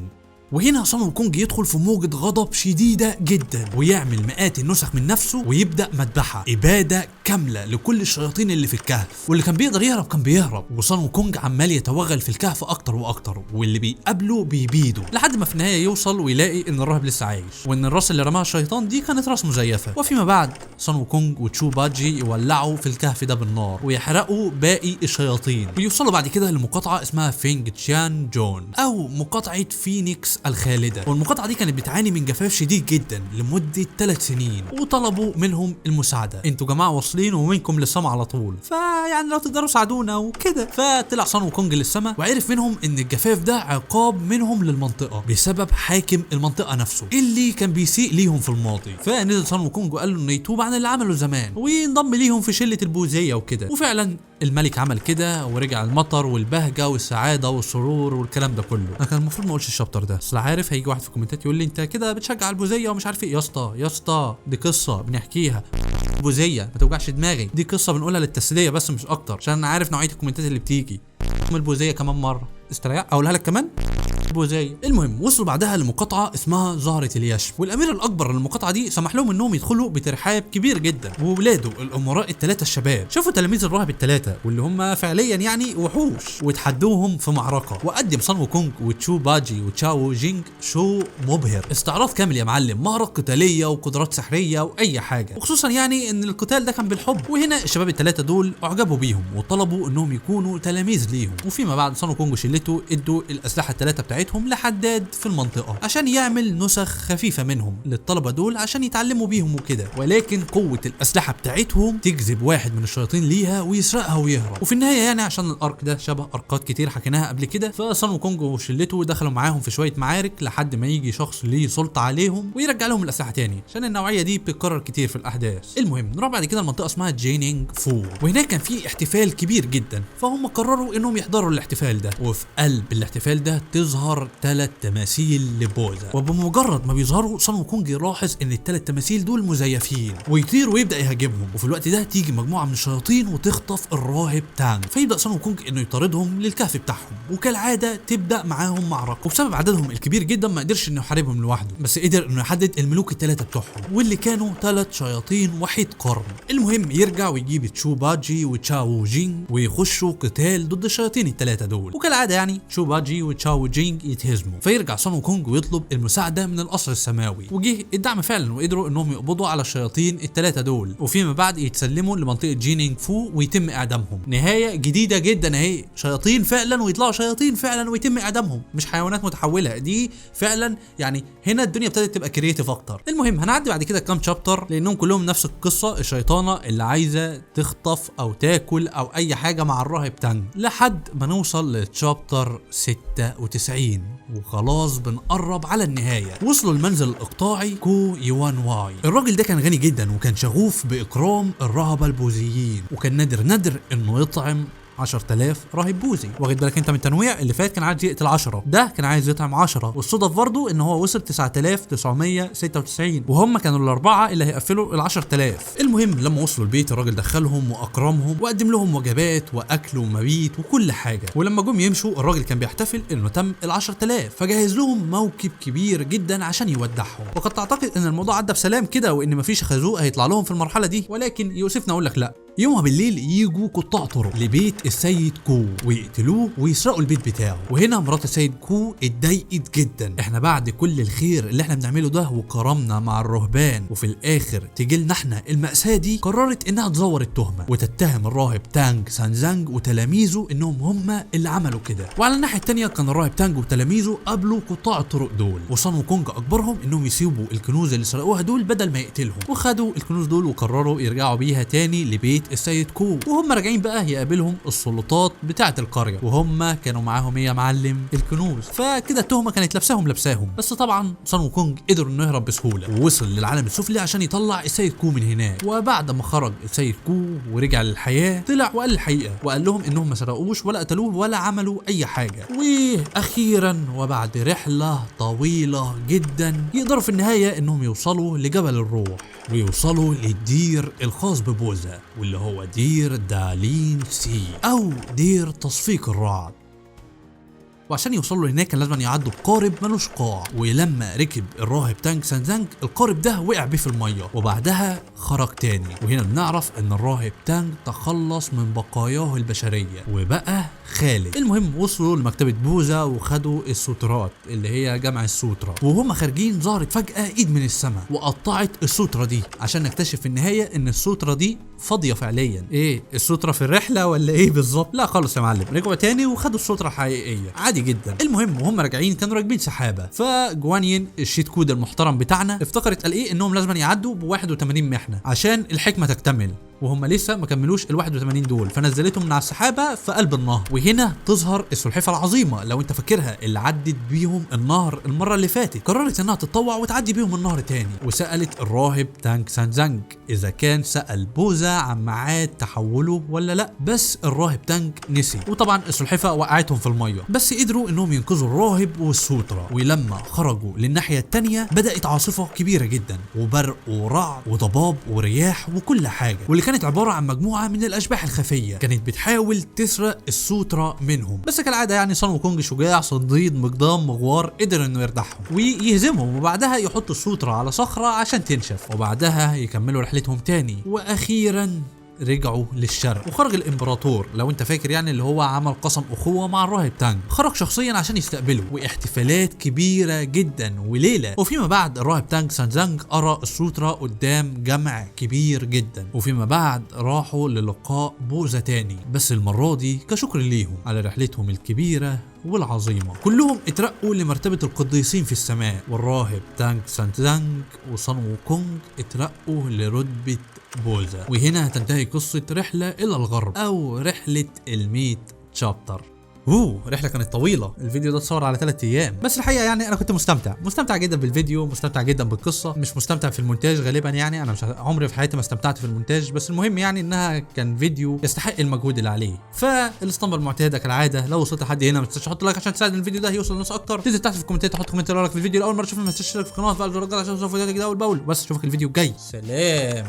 وهنا صن وكونج يدخل في موجة غضب شديدة جدا ويعمل مئات النسخ من نفسه ويبدأ مذبحة إبادة كاملة لكل الشياطين اللي في الكهف، واللي كان بيقدر يهرب كان بيهرب. وصن وكونج عمال يتوغل في الكهف أكتر وأكتر، واللي بيقابله بيبيده، لحد ما في النهاية يوصل ويلاقي إن الراهب لسه عايش، وإن الراس اللي رماها الشيطان دي كانت راس مزيفة. وفيما بعد صن وكونج وتشو باجي يولعوا في الكهف ده بالنار ويحرقوا باقي الشياطين، ويوصلوا بعد كده لمقاطعة اسمها فينج تشان جون أو مقاطعة فينيكس الخالدة. والمقاطعة دي كانت بتعاني من جفاف شديد جدا لمدة 3 سنين، وطلبوا منهم المساعدة، انتوا جماعة واصلين ومنكم للسما على طول، فيعني لو تقدروا ساعدونا وكده. فطلع صن وكونج للسما وعرف منهم ان الجفاف ده عقاب منهم للمنطقة بسبب حاكم المنطقة نفسه اللي كان بيسيء ليهم في الماضي. فنزل صن وكونج وقال له انه يتوب عن اللي عمله زمان وينضم ليهم في شلة البوذية وكده. وفعلا الملك عمل كده ورجع المطر والبهجة والسعادة والسرور والكلام ده كله. انا كان المفروض ما اقولش ال chapter ده، اصل عارف هيجي واحد في الكومنتات يقول لي انت كده بتشجع البوذية ومش عارف ايه. يا اسطى يا اسطى دي قصة بنحكيها بوذيه، ما توجعش دماغي، دي قصة بنقولها للتسليه بس مش اكتر، عشان انا عارف نوعية الكومنتات اللي بتيجي. البوذية كمان مرة استريح اقولها لك كمان بوذيه. المهم وصلوا بعدها لمقاطعه اسمها زهره اليشم، والامير الاكبر للمقاطعه دي سمح لهم انهم يدخلوا بترحاب كبير جدا، وولاده الامراء الثلاثة الشباب شافوا تلاميذ الراهب الثلاثة واللي هم فعليا يعني وحوش، وتحدوهم في معركة. وقدم صن وكونج وتشو باجي وتشاو جينج show مبهر، استعراض كامل يا معلم، مهارات قتالية وقدرات سحريه واي حاجة، وخصوصا يعني ان القتال ده كان بالحب. وهنا الشباب الثلاثة دول اعجبوا بيهم وطلبوا انهم يكونوا تلاميذ ليهم. وفيما بعد صن وكونج وشلته ادوا الاسلحة الثلاثة بتاعتهم بتاعتهم لحداد في المنطقة عشان يعمل نسخ خفيفة منهم للطلبة دول عشان يتعلموا بيهم وكده، ولكن قوة الاسلحة بتاعتهم تجذب واحد من الشياطين ليها ويسرقها ويهرب. وفي النهاية يعني عشان ال arc ده شبه اركات كتير حكيناها قبل كده، فصن وكونج وشلته دخلوا معاهم في شوية معارك لحد ما يجي شخص ليه سلطة عليهم ويرجع لهم الاسلحة تاني، عشان النوعية دي بتتكرر كتير في الاحداث. المهم نروح بعد كده لمنطقه اسمها جينينج فو، وهناك كان في احتفال كبير جدا، فهم قرروا انهم يحضروا الاحتفال ده. وفي قلب الاحتفال ده تظهر 3 تماثيل لبوذا، وبمجرد ما بيظهروا صن وكونج يلاحظ ان ال3 تماثيل دول مزيفين ويطير ويبدا يهاجمهم. وفي الوقت ده تيجي مجموعة من الشياطين وتخطف الراهب تانج، فيبدا صن وكونج انه يطاردهم للكهف بتاعهم، وكالعادة تبدا معاهم معركة. وبسبب عددهم الكبير جدا ما قدرش انه يحاربهم لوحده، بس قدر انه يحدد الملوك ال3 بتوعهم واللي كانوا 3 شياطين وحيد قرن. المهم يرجع ويجيب تشو باجي وتشاو جينج ويخشوا قتال ضد الشياطين ال3 دول، وكالعادة يعني تشو باجي وتشاو جينج يتهزموا. فيرجع صن وكونج ويطلب المساعدة من القصر السماوي، وجه الدعم فعلا وقدروا انهم يقبضوا على الشياطين ال3 دول، وفيما بعد يتسلموا لمنطقه جينينج فو ويتم اعدامهم. نهاية جديدة جدا اهي، شياطين فعلا ويطلعوا شياطين فعلا ويتم اعدامهم، مش حيوانات متحوله، دي فعلا يعني هنا الدنيا ابتدت تبقى creative اكتر. المهم هنعدي بعد كده كام chapter لانهم كلهم نفس القصة، الشيطانه اللي عايزه تخطف او تاكل او اي حاجة مع الراهب تانج، لحد ما نوصل ل chapter 96 وخلاص بنقرب على النهاية. وصلوا المنزل الاقطاعي كو يوان واي. الراجل ده كان غني جدا وكان شغوف باكرام الرهبة البوذيين، وكان نادر انه يطعم 10,000 راهب بوذي. واخد بالك انت من التنويع اللي فات كان عايز يقتل 10، ده كان عايز يطعم 10، والصدف برضه ان هو وصل 9996 وهم كانوا الاربعة اللي هيقفلوا ال 10,000. المهم لما وصلوا البيت الراجل دخلهم واكرمهم وقدم لهم وجبات واكل ومبيت وكل حاجة. ولما جم يمشوا الراجل كان بيحتفل انه تم ال 10,000، فجهز لهم موكب كبير جدا عشان يودعهم. وقد تعتقد ان الموضوع عدى بسلام كده وان مفيش خازوق هيطلع لهم في المرحلة دي، ولكن يؤسفنا اقول لك لا. يومها بالليل يجوا قطاع طرق لبيت السيد كو ويقتلوه ويسرقوا البيت بتاعه. وهنا مرات السيد كو اتضايقت جدا، احنا بعد كل الخير اللي احنا بنعمله ده وكرمنا مع الرهبان وفي الاخر تجيلنا احنا المأساة دي. قررت انها تزور التهمة وتتهم الراهب تانج سانزانج وتلاميذه انهم هم اللي عملوا كده. وعلى الناحية الثانية كان الراهب تانج وتلاميذه قابلوا قطاع الطرق دول، وصن وكونج اجبرهم انهم يسيبوا الكنوز اللي سرقوها دول بدل ما يقتلهم، وخدوا الكنوز دول وقرروا يرجعوا بيها تاني لبيت السيد كو. وهم راجعين بقى يقابلهم السلطات بتاعه القرية، وهم كانوا معاهم ايه يا معلم؟ الكنوز. فكده التهمة كانت لبساهم. بس طبعا صن وكونج قدروا انه يهرب بسهولة ووصل للعالم السفلي عشان يطلع السيد كو من هناك. وبعد ما خرج السيد كو ورجع للحياة طلع وقال الحقيقة وقال لهم انهم ما سرقوش ولا قتلوه ولا عملوا اي حاجة. واخيرا وبعد رحله طويلة جدا يقدروا في النهاية انهم يوصلوا لجبل الروح ويوصلوا للدير الخاص ببوذا واللي هو دير دالين سي او دير تصفيق الرعد. وعشان يوصلوا هناك كان لازم يعدوا بقارب ملوش قاع، ولما ركب الراهب تانج سانزانج القارب ده وقع بيه في المية وبعدها خرج تاني. وهنا بنعرف ان الراهب تانج تخلص من بقاياه البشرية وبقى خالد. المهم وصلوا لمكتبه بوذا وخدوا السوترات اللي هي جمع السوترا، وهم خارجين ظهرت فجاة ايد من السماء وقطعت السوترا دي عشان نكتشف في النهاية ان السوترا دي فاضية فعليا. ايه السوترا في الرحلة ولا ايه بالظبط؟ لا خالص يا معلم، رجعوا تاني وخدوا السوترا الحقيقية عادي جدا. المهم وهم راجعين كانوا راكبين سحابه، فجوانين ال cheat code المحترم بتاعنا افتكرت قال ايه انهم لازم يعدوا ب 81 محنة عشان الحكمة تكتمل، وهم لسه ما كملوش ال 81 دول، فنزلتهم من على السحابة في قلب النهر. وهنا تظهر السلحفه العظيمة لو انت فاكرها اللي عدت بيهم النهر المرة اللي فاتت، قررت انها تتطوع وتعدي بيهم النهر تاني. وسالت الراهب تانج سانزانج اذا كان سال بوذا عن ميعاد تحوله ولا لا، بس الراهب تانج نسي، وطبعا السلحفه وقعتهم في المية، بس قدروا انهم ينقذوا الراهب والسوترا. ولما خرجوا للناحيه التانية بدات عاصفة كبيرة جدا وبرق ورعد وضباب ورياح وكل حاجة، واللي كانت عبارة عن مجموعة من الأشباح الخفية كانت بتحاول تسرق السوترا منهم. بس كالعادة يعني صن وكونج شجاع صنديد مقدام مغوار قدر انه يردعهم ويهزمهم، وبعدها يحط السوترا على صخرة عشان تنشف، وبعدها يكملوا رحلتهم تاني. واخيرا رجعوا للشرق وخرج الامبراطور لو انت فاكر يعني اللي هو عمل قسم اخوه مع الراهب تانج، خرج شخصيا عشان يستقبله واحتفالات كبيرة جدا وليلة. وفيما بعد الراهب تانج سانزانج قرا السوترا قدام جمع كبير جدا، وفيما بعد راحوا للقاء بوذا تاني، بس المرة دي كشكر ليهم على رحلتهم الكبيرة والعظيمة. كلهم اترقوا لمرتبة القديسين في السماء، والراهب تانج سانتزانج وصن ووكونج اترقوا لرتبة بوذا. وهنا تنتهي قصة رحلة إلى الغرب أو رحلة 100 chapter. رحله كانت طويلة، الفيديو ده اتصور على 3 ايام، بس الحقيقة يعني انا كنت مستمتع جدا بالفيديو، مستمتع جدا بالقصة، مش مستمتع في المونتاج غالبا، يعني انا مش عمري في حياتي ما استمتعت في المونتاج، بس المهم يعني انها كان فيديو يستحق المجهود اللي عليه. فالاسطمبه المعتادة كالعادة، لو وصلت لحد هنا ما تنساش تحط like عشان تساعد الفيديو ده يوصل لناس اكتر، تنزل تحت في الكومنتات تحط comment رايك في الفيديو، اول مرة تشوفه ما تنساش تشترك في القناة وتفعل زر الجرس عشان توصل فيديوهات جديدة اول باول. بس اشوفك الفيديو الجاي، سلام.